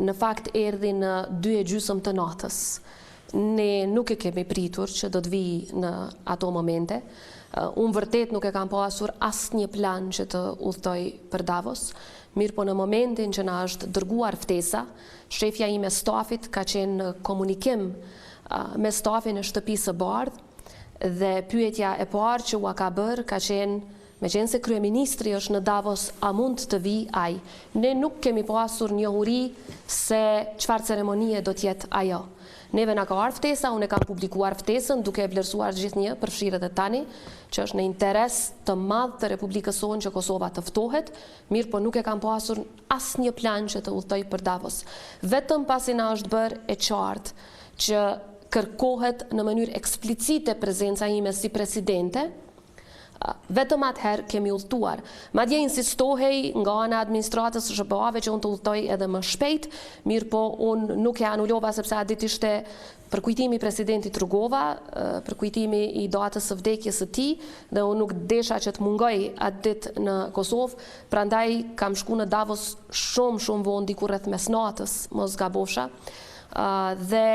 në fakt erdhi në 2 e gjysëm të natës. Ne nuk e kemi pritur që do të vijë në ato momente. Unë vërtet nuk e kam pasur asnjë plan që të udhëtoj për Davos, mirëpo në momentin që na është dërguar ftesa, shefja ime e stafit ka qenë në komunikim me stafin e Shtëpisë së Bardhë dhe pyetja e parë që ua ka bërë ka qenë Meqenëse kryeministri është në Davos a mund të vijë ai? Ne nuk kemi pasur njohuri se çfarë ceremonie do të jetë ajo. Neve na ka ardhur ftesa, unë e kam publikuar ftesën duke e vlerësuar gjithnjë, përfshirë edhe tani, që është në interes të madh të Republikës sonë që Kosova të ftohet, mirëpo nuk e kam pasur asnjë plan që të udhëtoj për Davos. Vetëm pasi na është bërë e qartë që kërkohet në mënyrë eksplicite prezenca ime si presidente, Vetëm atëherë kemi udhëtuar. Madje insistohej nga ana e administratës së SHBA-ve që unë të udhëtoj edhe më shpejt, mirëpo unë nuk e anulova sepse atë ditë ishte përkujtimi i presidentit Rugova, përkujtimi i datës së vdekjes së tij dhe unë nuk desha që të mungoj atë ditë në Kosovë, prandaj kam shku në Davos shumë shumë vonë diku rreth mesnatës, mos gabofsha. Dhe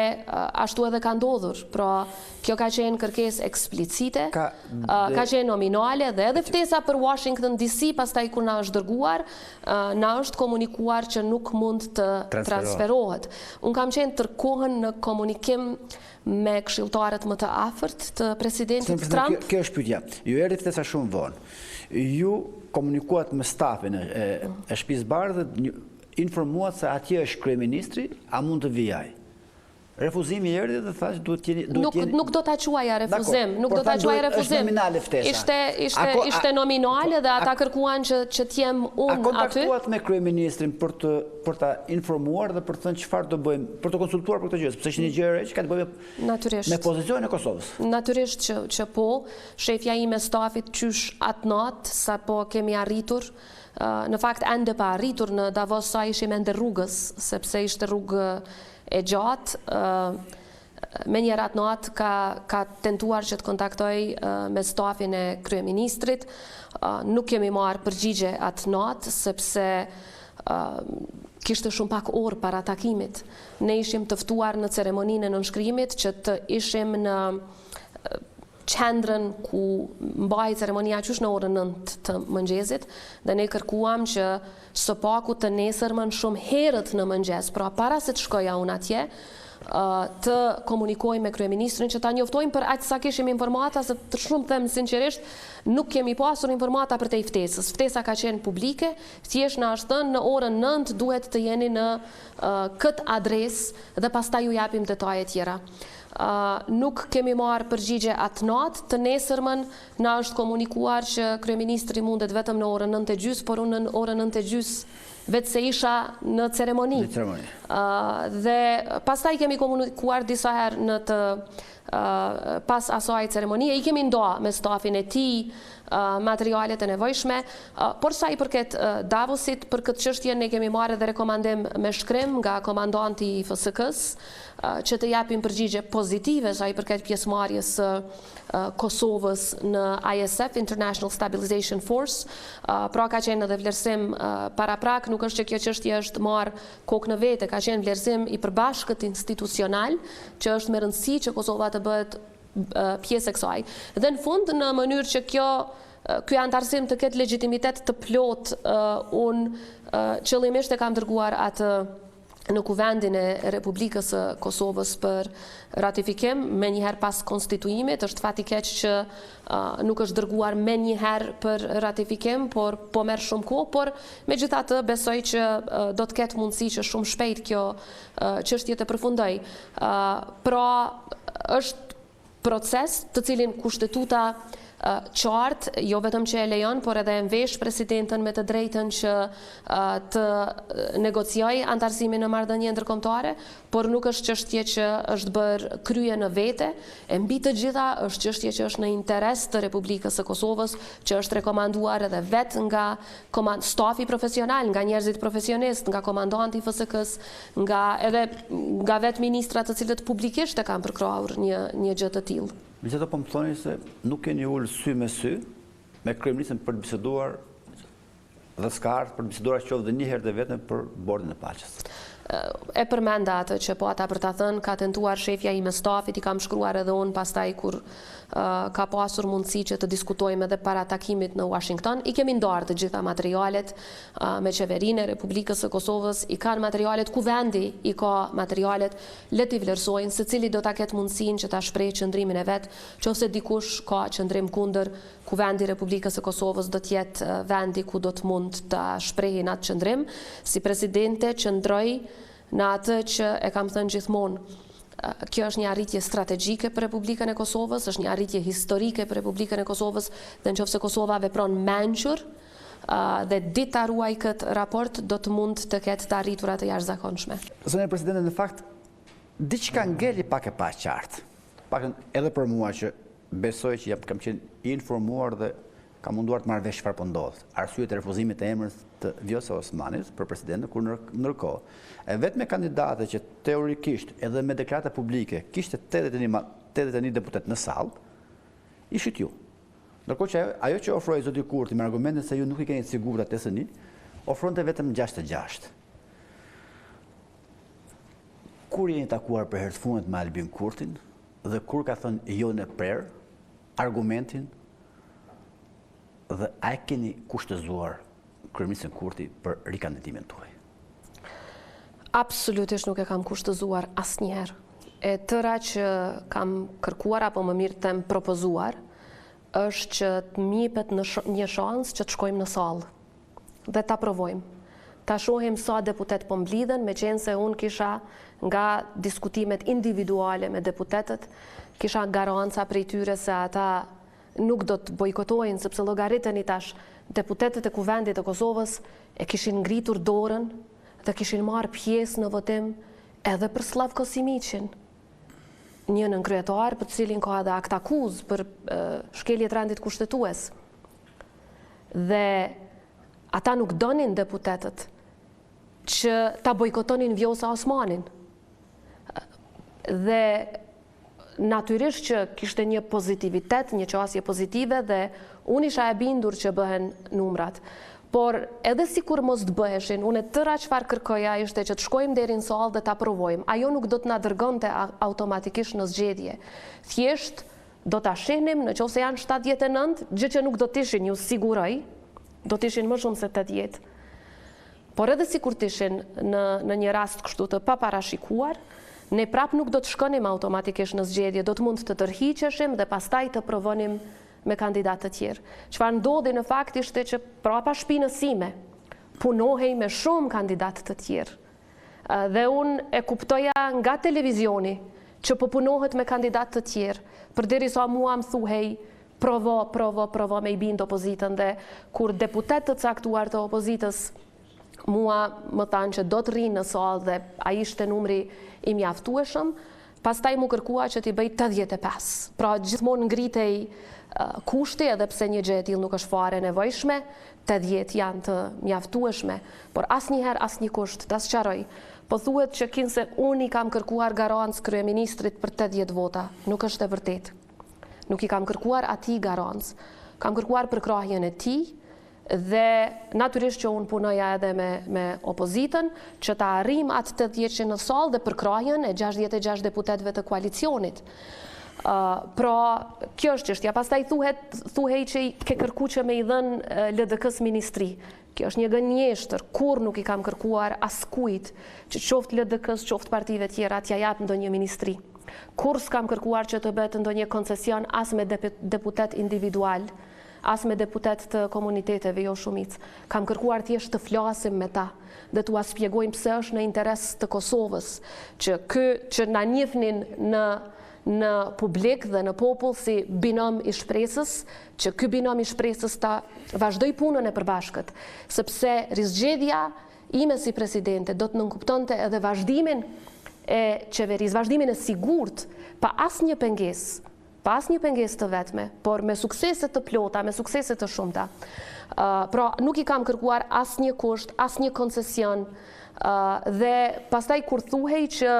ashtu edhe ka ndodhur. Pra, kjo ka qenë kërkesë eksplicite, ka, ka qenë nominale dhe edhe ftesa për Washington DC, pastaj kur na është dërguar, na është komunikuar që nuk mund të transferohet. Unë kam qenë tërë kohën në komunikim me këshilltarët më të afërt të presidentit Trump. Kjo, kjo është pyetja. Ju erdhi ftesa shumë vonë. Ju komunikuat me stafin e, e Shtëpisë Bardhë Informuat se atje është kryeministri, a mund të vijë ai? Refuzimi erdhi dhe tha që duhet të jeni duhet të jeni Nuk do ta quaja refuzim, nuk do ta quaja refuzim. Është nominale ftesa. Ishte ishte ishte nominale po, dhe ata kërkuan që që të jem unë aty. A kontaktuat me kryeministrin për të për ta informuar dhe për të thënë çfarë do bëjmë, për të konsultuar për këtë gjë, sepse është një gjë e re që ka të bëjë me Natyrisht. me pozicionin e Kosovës. Natyrisht që që po, shefja ime e stafit qysh atë natë sapo kemi arritur Në fakt ende pa arritur në Davos sa ishim ende rrugës, sepse ishte rrugë e gjatë, menjëherë atë natë ka ka tentuar që të kontaktojë me stafin e kryeministrit. Nuk kemi marrë përgjigje atë natë, sepse kishte shumë pak orë para takimit. Ne ishim të ftuar në ceremoninë e nënshkrimit që të ishim në qendrën ku mbahej ceremonia qysh në orën 9 të mëngjesit dhe ne kërkuam që së paku të nesërmen shumë herët në mëngjes, pra para se të shkoja unë atje, të komunikojmë me kryeministrin që ta njoftojmë për aq sa kishim informata, se të shumë them sinqerisht, nuk kemi pasur informata përtej ftesës. Ftesa ka qenë publike, thjesht na është thënë në orën 9 duhet të jeni në këtë adresë dhe pastaj ju japim detaje tjera. Nuk kemi marrë përgjigje atë natë, të nesërmen na është komunikuar që kryeministri mundet vetëm në orën nëntë e gjysmë, por unë në orën nëntë e gjysmë veçse isha në ceremoni. Në ceremoni. Dhe pastaj kemi komunikuar disa herë në të pas asaj ceremonie, i kemi nda me stafin e tij materialet e nevojshme, por sa i përket Davosit, për këtë çështje ne kemi marrë edhe rekomandim me shkrim nga komandanti i FSK-së, që të japim përgjigje pozitive sa i përket pjesëmarrjes së Kosovës në ISF, International Stabilization Force. Pra ka qenë edhe vlerësim paraprak, nuk është që kjo çështje është marrë kokë në vete, ka qenë vlerësim i përbashkët institucional, që është me rëndësi që Kosova të bëhet pjesë e kësaj. Dhe në fund, në mënyrë që kjo ky anëtarësim të ketë legjitimitet të plotë, unë qëllimisht e kam dërguar atë në Kuvendin e Republikës së Kosovës për ratifikim, menjëherë pas konstituimit, është fat i keq që nuk është dërguar menjëherë për ratifikim, por po merr shumë kohë, por megjithatë besoj që do të ketë mundësi që shumë shpejt kjo çështje të përfundojë. Pra, është proces të cilin Kushtetuta qartë, jo vetëm që e lejon, por edhe e mvesh presidenten me të drejtën që të negociojë anëtarësimin në marrëdhënie ndërkombëtare, por nuk është çështje që është bërë krye në vete, e mbi të gjitha është çështje që është në interes të Republikës së Kosovës, që është rekomanduar edhe vetë nga stafi profesional, nga njerëzit profesionistë, nga komandanti i FSK-së, nga edhe nga vetë ministrat të cilët publikisht e kanë përkrahur një një gjë të tillë. Megjithatë po më thoni se nuk jeni ulë sy me sy me kryeministrin për të biseduar dhe s'ka ardhur për të biseduar qoftë dhe një herë të vetme për bordin e paqes. E përmenda atë që pata për ta thënë, ka tentuar shefja ime e stafit, i kam shkruar edhe unë pastaj kur ka pasur mundësi që të diskutojmë edhe para takimit në Uashington. I kemi ndarë të gjitha materialet me Qeverinë e Republikës së Kosovës, i kanë materialet, Kuvendi i ka materialet, le t'i vlerësojnë, secili do ta ketë mundësinë që ta shprehë qëndrimin e vet, qoftë se dikush ka qëndrim kundër, Kuvendi i Republikës së Kosovës do të jetë vendi ku do të mund ta shprehin atë qëndrim. Si presidente qëndroj në atë që e kam thënë gjithmonë, kjo është një arritje strategjike për Republikën e Kosovës, është një arritje historike për Republikën e Kosovës dhe në qoftë se Kosova vepron mençur dhe di ta ruajë këtë raport, do të mund të ketë të arritura të jashtëzakonshme. Zonja Presidente, në fakt, diçka ngeli pak e paqartë, paktën edhe për mua që Besoj që jam kam qenë i informuar dhe kam munduar të marr vesh çfarë po ndodh. Arsyet e refuzimit të emrit të Vjosa Osmanit për presidente, kur ndërkohë e vetmja kandidate që teorikisht edhe me deklarata publike kishte 81 81 deputetë në sallë, ishit ju. Ndërkohë që ajo, ajo që ofroi zoti Kurti me argumentin se ju nuk i keni të sigurta 81, ofronte vetëm 66. Kur jeni takuar për herë të fundit me Albin Kurtin, Dhe kur ka thënë jo-në e prerë, argumentin dhe a e keni kushtëzuar kryeministrin Kurti për rikandidimin tuaj? Absolutisht nuk e kam kushtëzuar asnjëherë. E tëra që kam kërkuar apo më mirë të them propozuar, është që të më jepet një shans që të shkojmë në sallë. dhe ta provojmë. Ta shohim sa deputetë po mblidhen, meqenëse unë kisha nga diskutimet individuale me deputetët, kisha garanca prej tyre se ata nuk do të bojkotojnë, sepse llogariteni tash, deputetët e Kuvendit të Kosovës e kishin ngritur dorën dhe kishin marrë pjesë në votim edhe për Slavko Simiqin, një nënkryetar për të cilin ka edhe aktakuzë për shkelje të rendit kushtetues. Dhe ata nuk donin deputetët që ta bojkotonin Vjosa Osmanin. Dhe natyrisht që kishte një pozitivitet, një qasje pozitive dhe unë isha e bindur që bëhen numrat. Por edhe sikur mos të bëheshin, unë e tëra çfarë kërkoja ishte që të shkojmë deri në sallë dhe ta provojmë. Ajo nuk do të na dërgonte automatikisht në zgjedhje. Thjesht Do ta shihnim në qoftë se janë 79, gjë që nuk do të ishin, ju siguroj, do të ishin më shumë se 80. Por edhe sikur të ishin në në një rast kështu të paparashikuar, ne prapë nuk do të shkonim automatikisht në zgjedhje, do të mund të tërhiqeshim dhe pastaj të provonim me kandidatë të tjerë. Çfarë ndodhi në fakt ishte që prapa shpinës sime punohej me shumë kandidatë të tjerë. Dhe unë e kuptoja nga televizioni që po punohet me kandidatë të tjerë, përderisa mua më thuhej provo, provo, provo me i bind opozitën dhe kur deputetë të caktuar të opozitës mua më thanë që do të rrinë në sallë dhe ai ishte numri i mjaftueshëm, pastaj m'u kërkua që t'i bëj 85. Pra gjithmonë ngritej kushti edhe pse një gjë e tillë nuk është fare e nevojshme, 80 janë të mjaftueshme, por asnjëherë asnjë kusht, ta sqaroj. Po thuhet që kinse unë i kam kërkuar garancë kryeministrit për 80 vota, nuk është e vërtetë. Nuk i kam kërkuar atij garancë. Kam kërkuar përkrahjen e tij dhe natyrisht që unë punoja edhe me me opozitën që ta arrijmë atë 80 në sallë dhe përkrahjen e 66 deputetëve të koalicionit. Pra, kjo është çështja. Pastaj thuhet, thuhej që i ke kërku që me i dhënë LDK-së ministri. Kjo është një gënjeshtër, kurrë nuk i kam kërkuar askujt, që qoftë LDK-së, qoftë partive tjera, t'ia jap ndonjë ministri. Kurrë s'kam kërkuar që të bëhet ndonjë koncesion as me deputetë individualë, as me deputetë të komuniteteve jo shumicë. Kam kërkuar thjesht të flasim me ta dhe t'ua spjegojmë pse është në interes të Kosovës, që ky që na njihnin në në publik dhe në popull si binom i shpresës, që ky binom i shpresës ta vazhdojë punën e përbashkët, sepse rizgjedhja ime si presidente do të nënkuptonte edhe vazhdimin e qeverisë, vazhdimin e sigurt, pa asnjë pengesë, pa asnjë pengesë të vetme, por me suksese të plota, me suksese të shumta. Pra, nuk i kam kërkuar asnjë kusht, asnjë koncesion, dhe pastaj kur thuhej që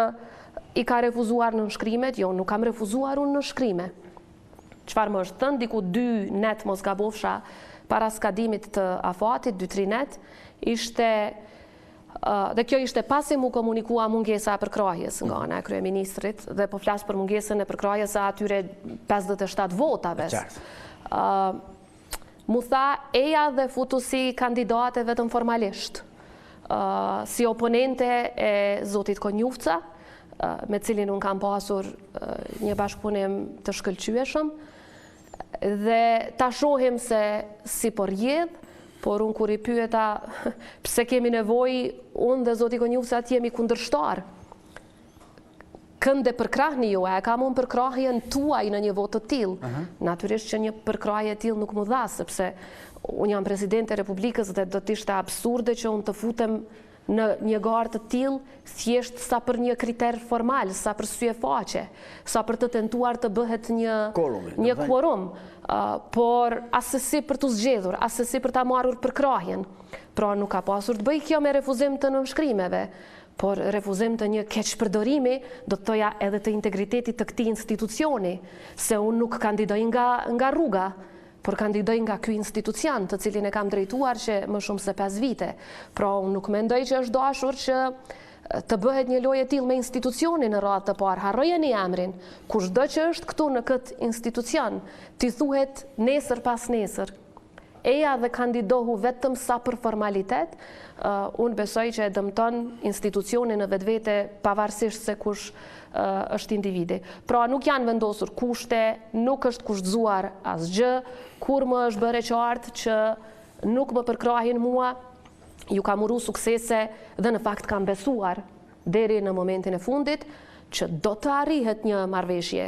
i ka refuzuar nënshkrimet, jo, nuk kam refuzuar unë nënshkrime. Çfarë më është thënë, diku dy net mos gabofsha para skadimit të afatit, dy, tri net, ishte... Dhe kjo ishte pasi m'u komunikua mungesa e përkrahjes nga ana e kryeministrit dhe po flas për mungesën e përkrahjes së atyre 57 votave. M'u tha eja dhe futu si kandidate vetëm formalisht, si oponente e zotit Konjufca, me cilin unë kam pasur një bashkëpunim të shkëlqyeshëm, Dhe ta shohim se si po rrjedh, por unë kur i pyeta pse kemi nevojë unë dhe zoti Konjufca të jemi kundërshtarë. Kënd e përkrahni ju, a e kam unë përkrahjen tuaj në një votë të tillë? Uh -huh. Natyrisht që një përkrahje e tillë nuk m'u dha, sepse unë jam presidente e Republikës dhe do të ishte absurde që unë të futem Në një garë të tillë, thjesht sa për një kriter formal, sa për sy e faqe, sa për të tentuar të bëhet një një kuorum, por assesi për t'u zgjedhur, assesi për ta marrur përkrahjen. Pra nuk ka pasur të bëjë kjo me refuzim të nënshkrimeve, por refuzim të një keqpërdorimi, do të thoja edhe të integritetit të këtij institucioni, se unë nuk kandidoj nga nga rruga, por kandidoj nga ky institucion, të cilin e kam drejtuar që më shumë se 5 vite. Pra, unë nuk mendoj që është dashur që të bëhet një lojë e tillë me institucionin në radhë të parë, harrojeni emrin, kushdo që është këtu në këtë institucion, t'i thuhet nesër pasnesër, eja dhe kandidohu vetëm sa për formalitet, unë besoj që e dëmton institucionin në vetvete pavarësisht se kush është individi. Pra nuk janë vendosur kushte, nuk është kushtëzuar asgjë, kur më është bërë e qartë që nuk më përkrahin mua, ju kam uru suksese dhe në fakt kam besuar deri në momentin e fundit që do të arrihet një marrëveshje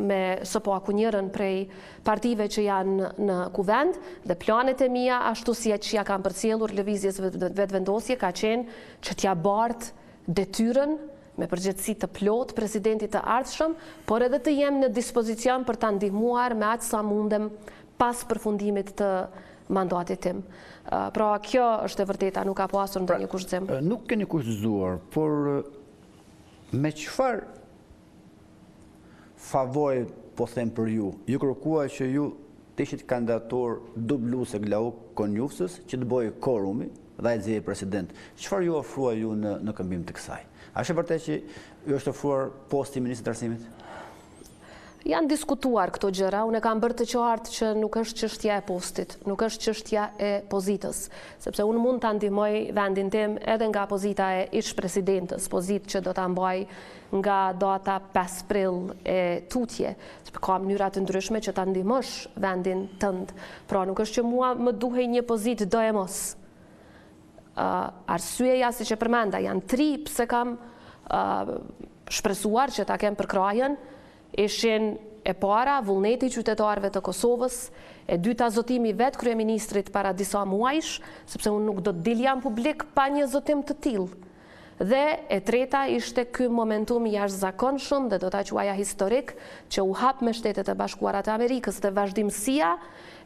me së paku njërën prej partive që janë në kuvend dhe planet e mia ashtu siç ia kam përcjellur lëvizjes Vetëvendosje ka qenë që t'ia bart detyrën me përgjegjësi të plotë presidentit të ardhshëm, por edhe të jem në dispozicion për ta ndihmuar me aq sa mundem pas përfundimit të mandatit tim. Pra, kjo është e vërteta, nuk ka pasur pra, ndonjë kushtëzim. Nuk keni kushtëzuar, por me çfarë favori po them për ju? Ju kërkua që ju të ishit kandidaturë dubluese e Glauk Konjufcës që të bëhej kuorumi dhe ai të zgjidhej president. Çfarë ju ofrua ju në në këmbim të kësaj? A është e vërtetë që ju është ofruar posti i ministrit të Arsimit? Janë diskutuar këto gjëra, unë e kam bërë të qartë që nuk është çështja e postit, nuk është çështja e pozitës, sepse unë mund ta ndihmoj vendin tim edhe nga pozita e ish-presidentes, pozitë që do ta mbaj nga data 5 prill e tutje. Ka mënyra të ndryshme që ta ndihmosh vendin tënd. Pra nuk është që mua më duhej një pozitë doemos. Arsyeja, siç e përmenda, janë tri pse kam shpresuar që ta kem përkrahjen, ishin e para vullneti i qytetarëve të Kosovës, e dyta zotimi i vetë kryeministrit para disa muajsh, sepse unë nuk do të dilja në publik pa një zotim të tillë. Dhe e treta ishte ky momentum i jashtëzakonshëm dhe do ta quaja historik që u hap me Shtetet e Bashkuara të Amerikës dhe vazhdimësia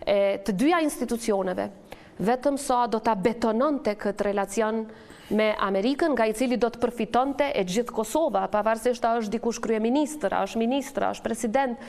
e të dyja institucioneve vetëm sa do ta betononte këtë relacion me Amerikën nga i cili do të përfitonte e gjithë Kosova, pavarësisht a është dikush kryeministër, a është ministër, a është president,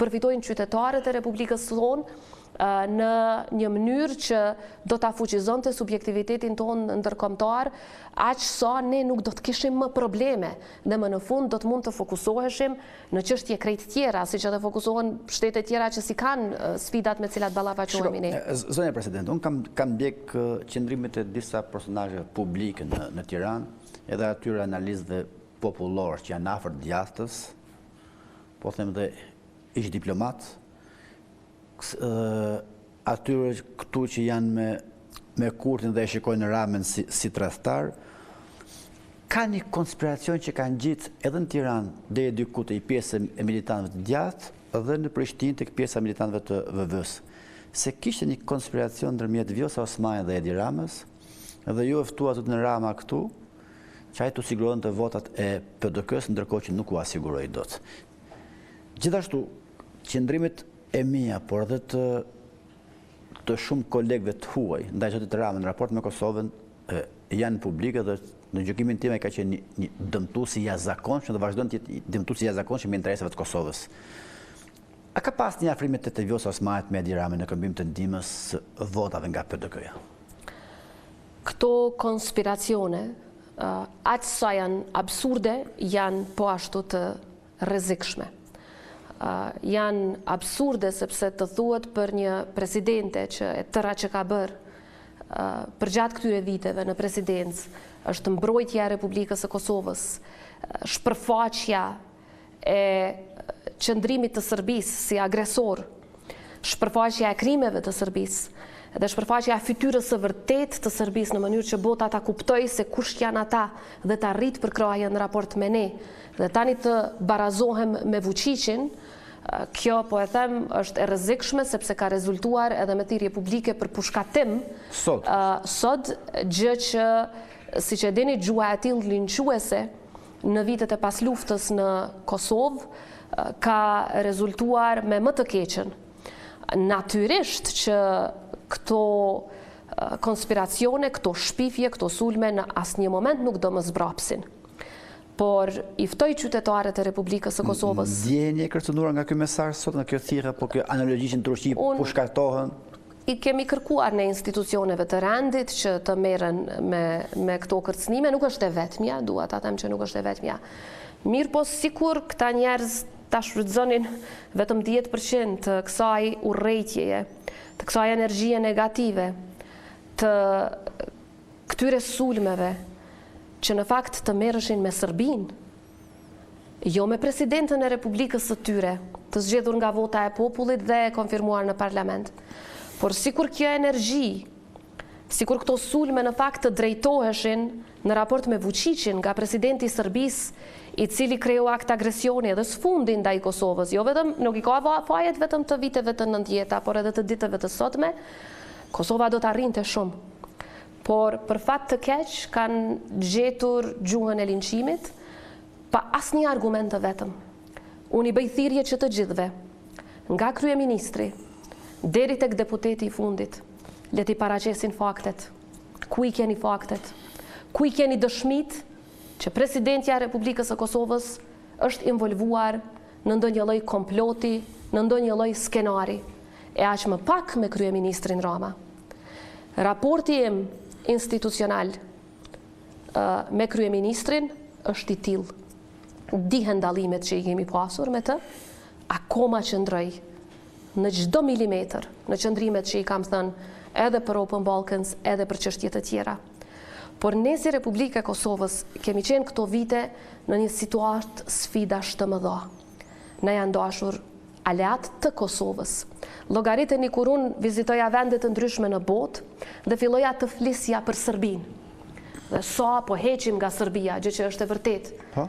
përfitojnë qytetarët e Republikës sonë në një mënyrë që do ta fuqizonte subjektivitetin tonë ndërkombëtar, aq sa ne nuk do të kishim më probleme dhe më në fund do të mund të fokusoheshim në çështje krejt tjera, siç edhe fokusohen shtete tjera që s'i kanë sfidat me të cilat ballafaqohemi ne. Zonja Presidente, unë kam kam ndjek qëndrimet e disa personazheve publike në në Tiranë, edhe atyre analistëve popullorë që janë afër djathtës, po them dhe ish diplomatë, atyre këtu që janë me me Kurtin dhe e shikojnë Ramën si, si tradhtar, ka një konspiracion që ka ngjitë edhe në Tiranë deri diku te një pjesë e militantëve të djathtë dhe në Prishtinë tek pjesa e militantëve të VV-së. Se kishte një konspiracion ndërmjet Vjosa Osmanit dhe Edi Ramës dhe ju e ftuat zotin Rama këtu që ai t'u siguronte votat e PDK-së ndërkohë që nuk ua siguroi dot. Gjithashtu, qëndrimet e mia, por edhe të të shumë kolegëve të huaj ndaj zotit Rama në raport me Kosovën janë publike dhe në gjykimin tim ai ka qenë një, një dëmtues i jashtëzakonshëm dhe vazhdon të jetë dëmtues i jashtëzakonshëm i interesave të Kosovës. A ka pas një afrim të Vjosa Osmanit me Edi Ramën në këmbim të ndihmës së votave nga PDK-ja? Këto konspiracione, aq sa janë absurde, janë po ashtu të rrezikshme. Janë absurde sepse të thuhet për një presidente që e tëra që ka bërë përgjatë këtyre viteve në presidencë është mbrojtja e Republikës së Kosovës, shpërfaqja e qëndrimit të Serbisë si agresor, shpërfaqja e krimeve të Serbisë dhe shpërfaqja e fytyrës së vërtetë të Serbisë në mënyrë që bota ta kuptojë se kush janë ata dhe ta rritë përkrahjen në raport me ne. Dhe tani të barazohem me Vuçiqin, kjo po e them është e rrezikshme sepse ka rezultuar edhe me thirrje publike për pushkatim sot, sot gjë që siç e dini gjuha e tillë linçuese në vitet e pasluftës në Kosovë ka rezultuar me më të keqen. Natyrisht që këto konspiracione, këto shpifje, këto sulme në asnjë moment nuk do më zbrapsin. Por i ftoj qytetarët e Republikës së Kosovës. Ndjeheni e kërcënuar nga ky mesazh sot, nga kjo thirrje apo kjo analogji që në Turqi pushkatohen? I kemi kërkuar ne institucioneve të rendit që të merren me me këto kërcënime, nuk është e vetmja, dua ta them që nuk është e vetmja. Mirëpo sikur këta njerëz ta shfrytëzonin vetëm 10% të kësaj urrejtjeje, të kësaj energjie negative, të këtyre sulmeve që në fakt të merreshin me Serbinë, Jo me presidenten e Republikës së tyre, të zgjedhur nga vota e popullit dhe e konfirmuar në parlament. Por sikur kjo energji, sikur këto sulme në fakt të drejtoheshin në raport me Vuçiqin nga presidenti i Serbisë, i cili kreu akt agresioni edhe së fundi ndaj Kosovës, jo vetëm, nuk i ka fajet vetëm të viteve të nëntëdhjeta, por edhe të ditëve të sotme, Kosova do të arrinte shumë. Por për fat të keq kanë gjetur gjuhën e linçimit pa asnjë argument të vetëm. Unë i bëj thirrje që të gjithëve, nga kryeministri deri tek deputeti i fundit, le t'i paraqesin faktet. Ku i keni faktet? Ku i keni dëshmitë që presidentja e Republikës së Kosovës është involvuar në ndonjë lloj komploti, në ndonjë lloj skenari, e aq më pak me kryeministrin Rama. Raporti im institucional me kryeministrin është i tillë. Dihen dallimet që i kemi pasur me të, akoma qëndroj në çdo milimetër në qëndrimet që i kam thënë edhe për Open Balkans edhe për çështje të tjera. Por ne si Republikë e Kosovës kemi qenë këto vite në një situatë sfidash të mëdha. Na janë dashur aleatë të Kosovës. Llogariteni kur unë vizitoja vende të ndryshme në botë dhe filloja të flisja për Serbinë. Dhe sa po heqim nga Serbia, gjë që është e vërtetë. Po.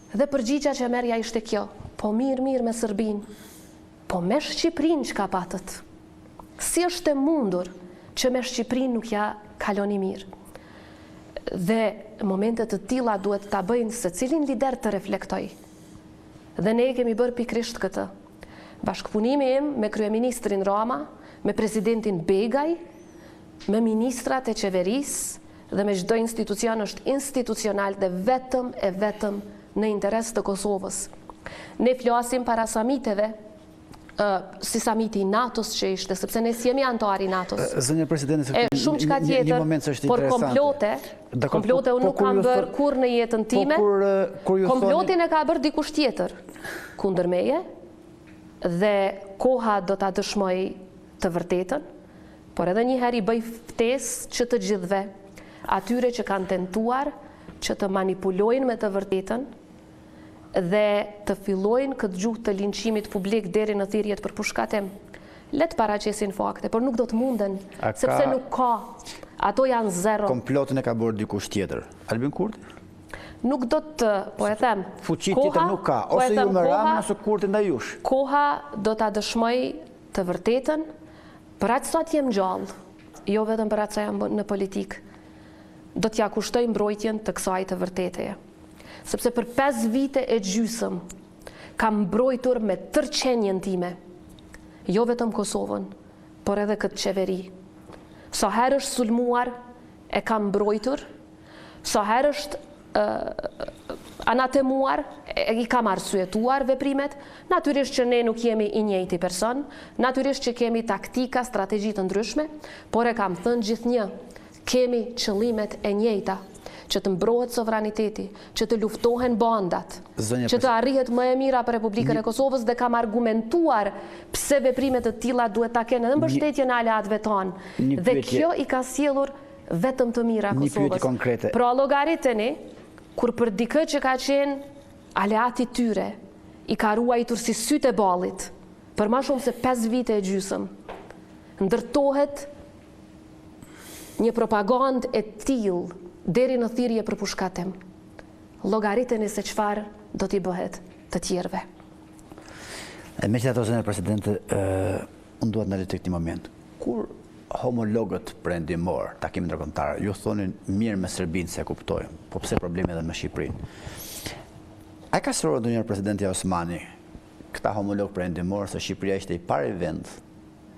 Dhe përgjigja që merrja ishte kjo, po mirë, mirë me Serbinë, po me Shqipërinë çka patët? Si është e mundur që me Shqipërinë nuk ja kaloni mirë? Dhe momente të tilla duhet ta bëjnë secilin lider të reflektojë. Dhe ne e kemi bërë pikërisht këtë. Bashkëpunimi im me kryeministrin Rama, me presidentin Begaj, me ministrat e qeverisë dhe me çdo institucion është institucional dhe vetëm e vetëm në interes të Kosovës. Ne flasim para samiteve, si samiti i NATO-s që ishte, sepse ne s'jemi anëtar i NATO-s. Zonja presidente, e shumë çka tjetër, por komplote, komplote unë po nuk kam bërë kurrë në jetën po time, komplotin e ka bërë dikush tjetër kundër meje dhe koha do ta dëshmojë të vërtetën, por edhe një herë i bëj ftesë që të gjithëve, atyre që kanë tentuar që të manipulojnë me të vërtetën, dhe të fillojnë këtë gjuhë të linçimit publik deri në thirrjet për pushkatim. Le të paraqesin fakte, por nuk do të munden, sepse nuk ka. Ato janë zero. Komplotin e ka bërë dikush tjetër. Albin Kurti? Nuk do të, po e them, Fuqi tjetër nuk ka, po ose ju me Ramën ose Kurti ndaj jush. Koha do ta dëshmojë të vërtetën, për aq sa të jem gjallë, jo vetëm për aq sa jam në politikë. Do t'ia kushtoj mbrojtjen të kësaj të vërteteje. Sepse për 5 vite e gjysëm kam mbrojtur me tërë qenien time, jo vetëm Kosovën, por edhe këtë qeveri. Sa herë është sulmuar, e kam mbrojtur, sa herë është anatemuar, i kam arsyetuar veprimet, natyrisht që ne nuk jemi i njëjti person, natyrisht që kemi taktika, strategji të ndryshme, por e kam thënë gjithnjë, Kemi qëllimet e njëjta, që të mbrohet sovraniteti, që të luftohen bandat, që të arrihet më e mira për Republikën e Kosovës dhe kam argumentuar pse veprime të tilla duhet ta kenë edhe mbështetjen e aleatëve tanë dhe kjo i ka sjellur vetëm të mira Kosovës. Pra llogariteni kur për dikë që ka qenë aleat i tyre, i ka ruajtur si sytë e ballit për ma shumë se 5 vite e gjysëm, ndërtohet Një propagandë e tillë deri në thirrje për pushkatim. Llogariteni se çfarë do t'i bëhet të tjerëve. E megjithatë zonja presidente, unë dua të ndaloj tek një moment. Kur homologët perëndimorë, takime ndërkombëtare, ju thonin mirë me Serbinë se e kuptojmë, po pse problemi edhe me Shqipërinë? A e ka sqaruar ndonjëherë presidentja Osmani këta homologë perëndimorë se Shqipëria ishte i pari vend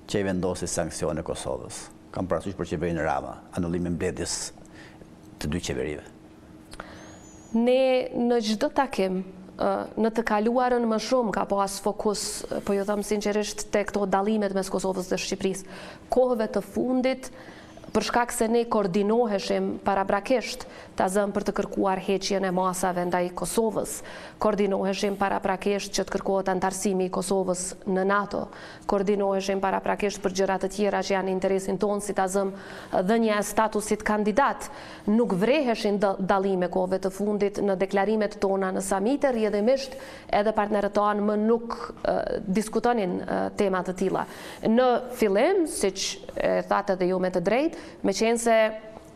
që i vendosi sanksione Kosovës. Kam parasysh për qeverinë Rama, anullimin e mbledhjes të dy qeverive. Ne në çdo takim, në të kaluarën më shumë ka pas fokus, po ju them sinqerisht, te këto dallimet mes Kosovës dhe Shqipërisë. Kohëve të fundit, për shkak se ne koordinoheshim paraprakisht, ta zëmë për të kërkuar heqjen e masave ndaj Kosovës, koordinoheshim paraprakisht që të kërkohet anëtarësimi i Kosovës në NATO, koordinoheshim paraprakisht për gjëra të tjera që janë në interesin tonë, si ta zëmë dhënia e statusit kandidat. Nuk vreheshin dallime kohëve të fundit në deklarimet tona në samite, rrjedhimisht edhe partnerët tanë më nuk diskutonin tema të tilla. Në fillim, siç e thatë edhe ju me të drejtë, meqenëse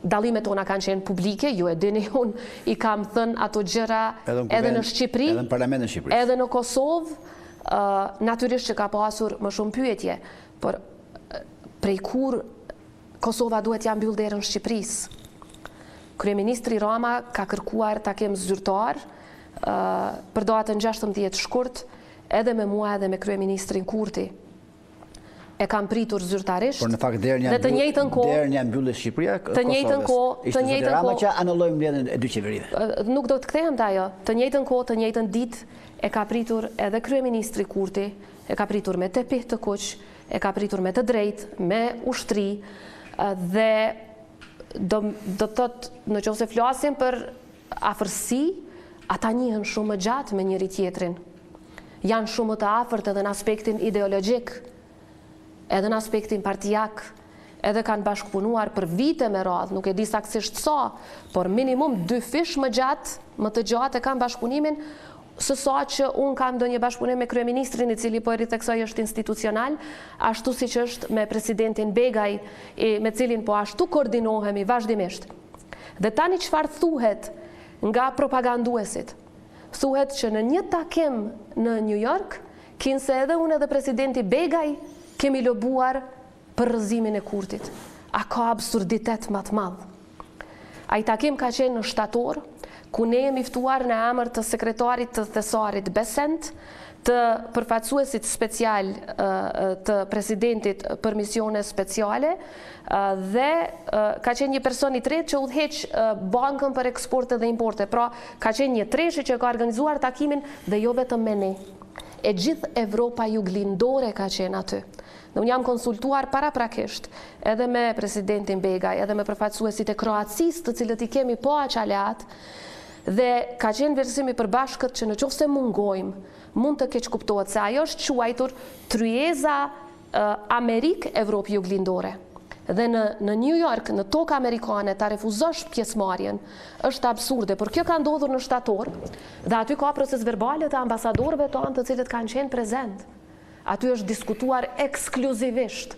dallimet tona kanë qenë publike, ju e dini, unë i kam thënë ato gjëra edhe në Shqipëri, edhe në Parlamentin e Shqipërisë, edhe në Kosovë, natyrisht që ka pasur më shumë pyetje, por prej kur Kosova duhet t'ia mbyllë derën Shqipërisë? Kryeministri Rama ka kërkuar takim zyrtar për datën 16 shkurt, edhe me mua edhe me kryeministrin Kurti. E kam pritur zyrtarisht. Por në fakt derën ia dhe të njëjtën kohë derën ia mbylli Shqipëria Kosovës. Të njëjtën kohë, të njëjtën kohë. Rama që anulloi mbledhjen e dy qeverive. Nuk do të kthehem te ajo. Të njëjtën kohë, të njëjtën ditë e ka pritur edhe kryeministri Kurti, e ka pritur me tepih të kuq, e ka pritur me të drejtë, me ushtri dhe do do të thotë në qoftë se flasim për Afërsi, ata njihen shumë më gjatë me njëri-tjetrin. Janë shumë më të afërt edhe në aspektin ideologjik, edhe në aspektin partiak, edhe kanë bashkëpunuar për vite me radhë, nuk e di saktësisht sa, por minimum dyfish më gjatë, më të gjatë e kanë bashkëpunimin se sa që unë kam ndonjë bashkëpunim me kryeministrin i cili po e ritheksoj është institucional, ashtu siç është me presidentin Begaj, i me cilin po ashtu koordinohemi vazhdimisht. Dhe tani çfarë thuhet nga propaganduesit? Thuhet që në një takim në New York, kinse edhe unë edhe presidenti Begaj kemi lobuar për rrëzimin e Kurtit. A ka absurditet ma të madh? Ai takim ka qenë në shtator, ku ne jemi ftuar në emër të sekretarit të Thesarit Bessent, të përfaqësuesit special të presidentit për misione speciale dhe ka qenë një person i tretë që udhëheq bankën për eksporte dhe importe. Pra, ka qenë një treshe që ka organizuar takimin dhe jo vetëm me ne. E gjithë Evropa juglindore ka qenë aty. Dhe unë jam konsultuar paraprakisht edhe me presidentin Begaj, edhe me përfaqësuesit e Kroacisë, të cilët i kemi po aq aleatë, Dhe ka qenë vlerësim i përbashkët që në qoftë se mungojmë, mund të keqkuptohet se ajo është quajtur tryeza Amerikë Evropë Juglindore. Dhe në në New York, në tokë amerikane ta refuzosh pjesëmarrjen është absurde, por kjo ka ndodhur në shtator dhe aty ka procesverbale të ambasadorëve tanë të cilët kanë qenë prezent. Aty është diskutuar ekskluzivisht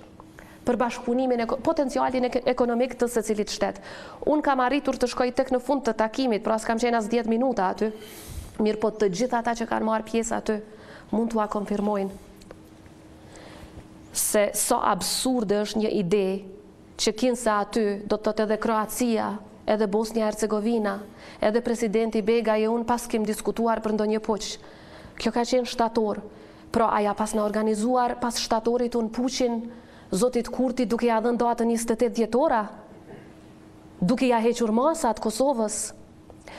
për bashkëpunimin e potencialin ekonomik të secilit shtet. Unë kam arritur të shkoj tek në fund të takimit, pra s'kam qenë as 10 minuta aty, mirëpo të gjithë ata që kanë marrë pjesë aty mund t'ua konfirmojnë se sa absurde është një ide që kinse aty, do të thotë edhe Kroacia, edhe Bosnja e Hercegovina, edhe presidenti Begaj e unë paskim diskutuar për ndonjë puç. Kjo ka qenë shtator. Pra a ja pasna organizuar pas shtatorit unë puçin zotit Kurti duke ia dhënë datën 28 dhjetor a? Duke ia hequr masat Kosovës?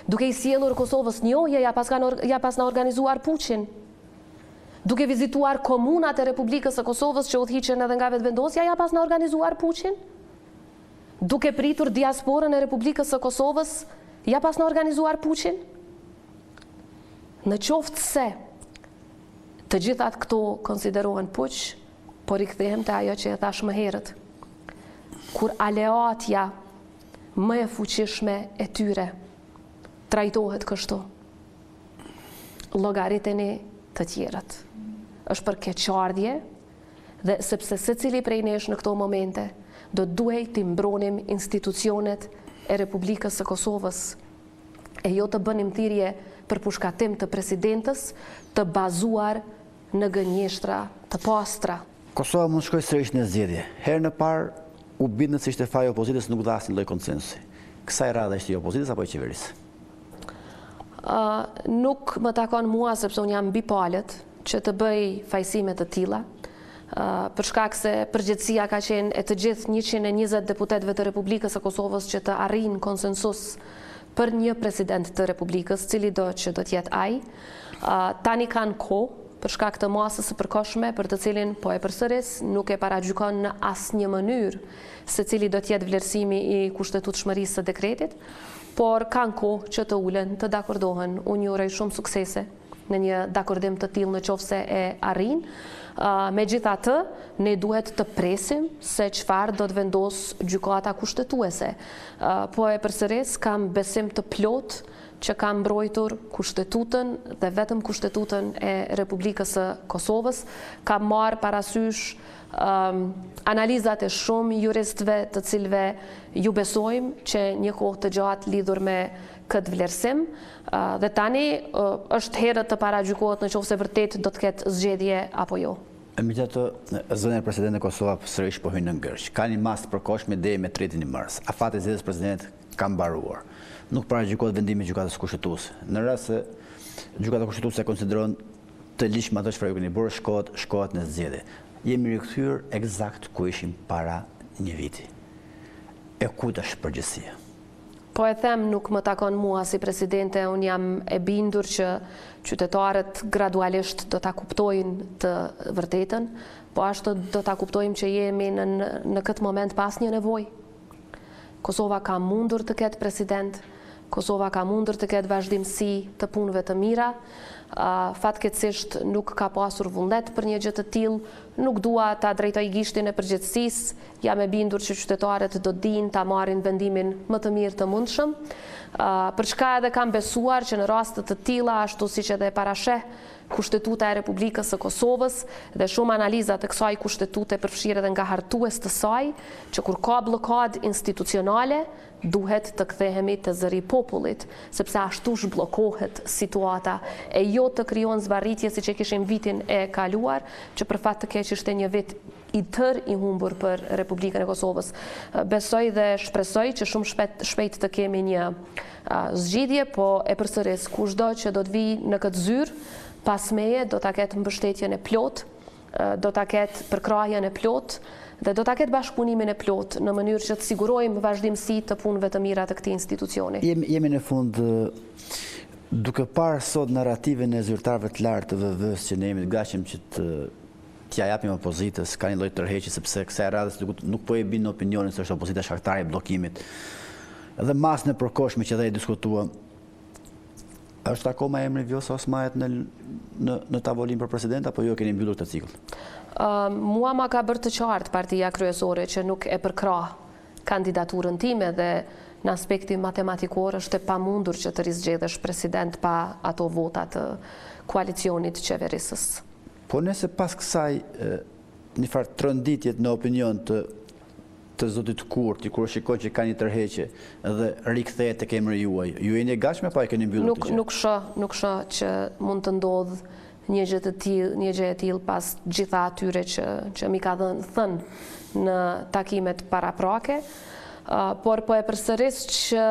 Duke i sjellur Kosovës njohje ja paskan ja pasna organizuar puçin? Duke vizituar komunat e Republikës së Kosovës që udhëhiqen edhe nga Vetëvendosja ja pasna organizuar puçin? Duke pritur diasporën e Republikës së Kosovës, ja pasna organizuar puçin? Në qoftë se të gjitha këto konsiderohen puç, po rikthehem te ajo që e thashë më herët. Kur aleatja më e fuqishme e tyre trajtohet kështu, llogariteni të tjerët. Është për keqardhje dhe sepse secili prej nesh në këto momente do të duhej t'i mbronim institucionet e Republikës së Kosovës e jo të bënim thirrje për pushkatim të presidentes të bazuar në gënjeshtra të pastra. Kosova mund të shkojë sërish në zgjedhje. Herën e parë u bindët se ishte faji i opozitës nuk dha asnjë lloj konsensusi. Kësaj radhe është i opozitës apo i qeverisë? Nuk më takon mua sepse unë jam mbi palët që të bëj fajësime të tilla, për shkak se përgjegjësia ka qenë e të gjithë 120 deputetëve të Republikës së Kosovës që të arrijnë konsensus për një president të Republikës, cilido që do të jetë ai. Tani kanë kohë, për shkak të masës së përkohshme, për të cilin, po e përsëris, nuk e paragjykon në asnjë mënyrë se cili do të jetë vlerësimi i kushtetutshmërisë së dekretit, por kanë kohë që të ulen, të dakordohen. Unë ju uroj shumë suksese në një dakordim të tillë në qoftë se e arrijnë. Megjithatë, ne duhet të presim se çfarë do të vendosë Gjykata Kushtetuese. Po e përsëris, kam besim të plotë që kam mbrojtur Kushtetutën dhe vetëm Kushtetutën e Republikës së Kosovës. Kam marrë parasysh analizat e shumë juristëve të cilëve ju besojmë që një kohë të gjatë lidhur me këtë vlerësim dhe tani është herët të paragjykohet në qoftë se vërtet do të ketë zgjedhje apo jo. E megjithatë, zonja Presidente Kosova sërish po hyn në ngërç. Ka një masë të përkohshme deri me 31 mars. Afati i zgjedhjes së presidentit ka mbaruar. Nuk paragjykohet vendimi i Gjykatës Kushtetuese. Në rast se Gjykata Kushtetuese e konsideron të ligjshme atë çfarë ju keni bërë, shkohet shkohet në zgjedhje. Jemi rikthyer ekzakt ku ishim para një viti. E kujt është përgjegjësia? Po e them nuk më takon mua si presidente, unë jam e bindur që qytetarët gradualisht do ta kuptojnë të vërtetën, po ashtu do ta kuptojmë që jemi në në këtë moment pa asnjë nevojë. Kosova ka mundur të ketë president, Kosova ka mundur të ketë vazhdimësi të punëve të mira, fatkeqësisht nuk ka pasur vullnet për një gjë të tillë, nuk dua ta drejtoj gishtin e përgjegjësisë, Jam e bindur që qytetarët do dinë ta marrin vendimin më të mirë të mundshëm, për çka edhe kam besuar që në raste të tilla, ashtu siç edhe e parasheh Kushtetuta e Republikës së Kosovës dhe shumë analiza të kësaj Kushtetute përfshirë edhe nga hartues të saj, që kur ka bllokadë institucionale, duhet të kthehemi te zëri i popullit, sepse ashtu zhbllokohet situata, e jo të krijohen zvarritje siç e kishim vitin e kaluar, që për fat të keq ishte një vit i tërë i humbur për Republikën e Kosovës. Besoj dhe shpresoj që shumë shpet, shpejt të kemi një zgjidhje, po e përsëris, kushdo që do të vijë në këtë zyrë, pas meje do ta ketë mbështetjen e plotë, do ta ketë përkrahjen e plotë dhe do ta ketë bashkëpunimin e plotë në mënyrë që të sigurojmë vazhdimësi të punëve të mira të këtij institucioni. Jemi, jemi në fund duke parë sot narrativën e zyrtarëve të lartë të VV-së që ne jemi të gatshëm që të t'ia japim opozitës, ka një lloj tërheqje sepse kësaj radhe si duket nuk po e bindin opinionin se është opozita shkaktare e bllokimit. Edhe masën e përkohshme që dhe e diskutuam, është akoma emri Vjosa Osmanit në në në tavolinë për president apo ju e keni mbyllur këtë cikël? Mua ma ka bërë të qartë partia kryesore që nuk e përkrah kandidaturën time dhe në aspektin matematikor është e pamundur që të rizgjedhesh president pa ato vota të koalicionit qeverisës. Po nëse pas kësaj një farë tronditje në opinion të të zotit Kurti, kur shikon që ka një tërheqje dhe rikthehet tek emri juaj, ju jeni e gatshme apo e keni mbyllur këtë gjë? Nuk shoh, nuk shoh që mund të ndodhë një gjë të tillë, një gjë e tillë pas gjitha atyre që që m'i ka dhënë thënë në takimet paraprake. Por po e përsëris që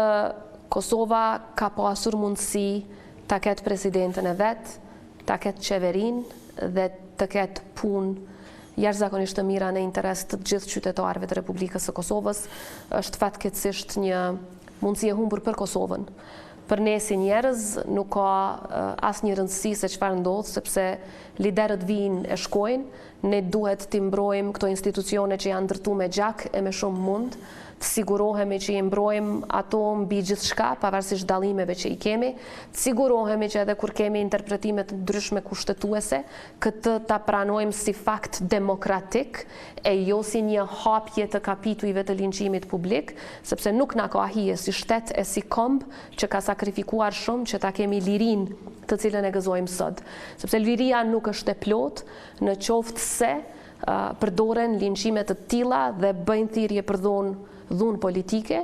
Kosova ka pasur mundësi ta ketë presidenten e vet, ta ketë qeverinë dhe të ketë punë jashtëzakonisht të mira në interes të të gjithë qytetarëve të Republikës së Kosovës, është fatkeqësisht një mundësi e humbur për Kosovën. Për ne si njerëz nuk ka asnjë rëndësi se çfarë ndodh, sepse liderët vijnë e shkojnë. Ne duhet t'i mbrojmë këto institucione që janë ndërtu me gjak e me shumë mund, të sigurohemi që i mbrojmë ato mbi gjithçka, pavarësisht dallimeve që i kemi, të sigurohemi që edhe kur kemi interpretime të ndryshme kushtetuese, këtë ta pranojmë si fakt demokratik e jo si një hapje të kapitujve të linçimit publik, sepse nuk na ka hije si shtet e si komb që ka sakrifikuar shumë që ta kemi lirinë të cilën e gëzojmë sot. Sepse liria nuk është e plotë në qoftë se përdoren linçime të tilla dhe bëjnë thirrje për dhunë dhunë politike,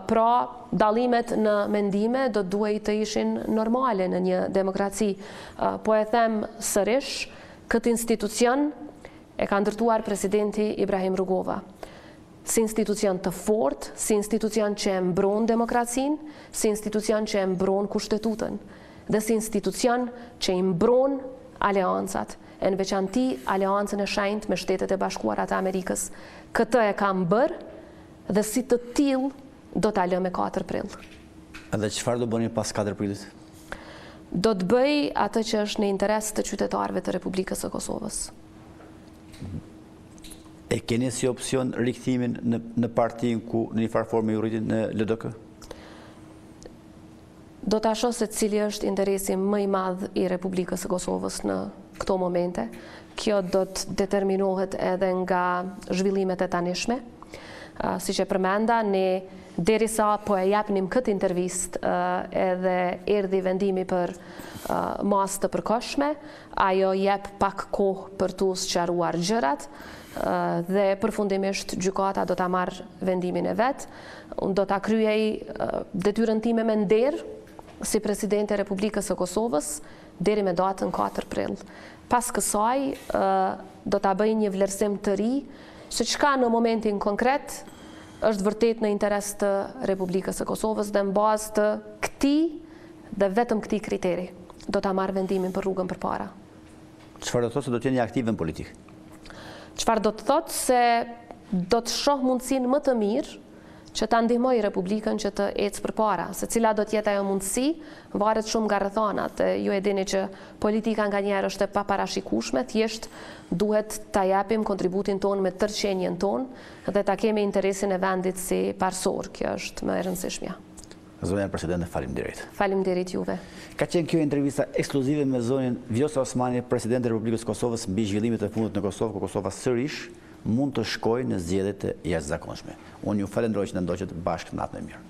pra dallimet në mendime do duhej të ishin normale në një demokraci. Po e them sërish, këtë institucion e ka ndërtuar presidenti Ibrahim Rugova. Si institucion të fortë, si institucion që e mbron demokracinë, si institucion që e mbron kushtetutën dhe si institucion që i mbron aleancat, e në veçanti aleancën e shenjtë me Shtetet e Bashkuara të Amerikës. Këtë e kam bërë dhe si të tillë do ta lë me 4 prill. Dhe çfarë do bëni pas 4 prillit? Do të bëj atë që është në interes të qytetarëve të Republikës së Kosovës. E keni si opsion rikthimin në në partinë ku në një farë forme ju rriti në LDK? Do ta shoh se cili është interesi më i madh i Republikës së Kosovës në këto momente. Kjo do të determinohet edhe nga zhvillimet e tanishme. Siç e përmenda, ne derisa po e jepnim këtë intervistë edhe erdhi vendimi për masë të përkohshme, Ajo jep pak kohë për t'u sqaruar gjërat dhe përfundimisht gjykata do ta marrë vendimin e vet. Unë do ta kryej detyrën time me nder si presidente e Republikës së Kosovës deri me datën 4 prill. Pas kësaj do ta bëj një vlerësim të ri se çka në momentin konkret është vërtet në interes të Republikës së Kosovës dhe në bazë të këtij Dhe vetëm këtij kriteri, do ta marr vendimin për rrugën përpara. Çfarë do të thotë se do të jeni aktive në politikë? Çfarë do të thotë se do të shoh mundësinë më të mirë që ta ndihmoj Republikën që të ecë përpara. Se cila do të jetë ajo mundësi, varet shumë nga rrethanat. Ju e dini që politika nganjëherë është e paparashikueshme, thjesht duhet ta japim kontributin tonë me tërë qenien tonë dhe ta kemi interesin e vendit si parësor. Kjo është më e rëndësishmja. Zonja Presidente, faleminderit. Faleminderit juve. Ka qenë kjo intervista ekskluzive me zonjën Vjosa Osmani, Presidente e Republikës së Kosovës mbi zhvillimet e fundit në Kosovë, ku Kosova sërish mund të shkojë në zgjedhje të jashtëzakonshme. Unë ju falenderoj që na ndoqët bashkë natën e mirë.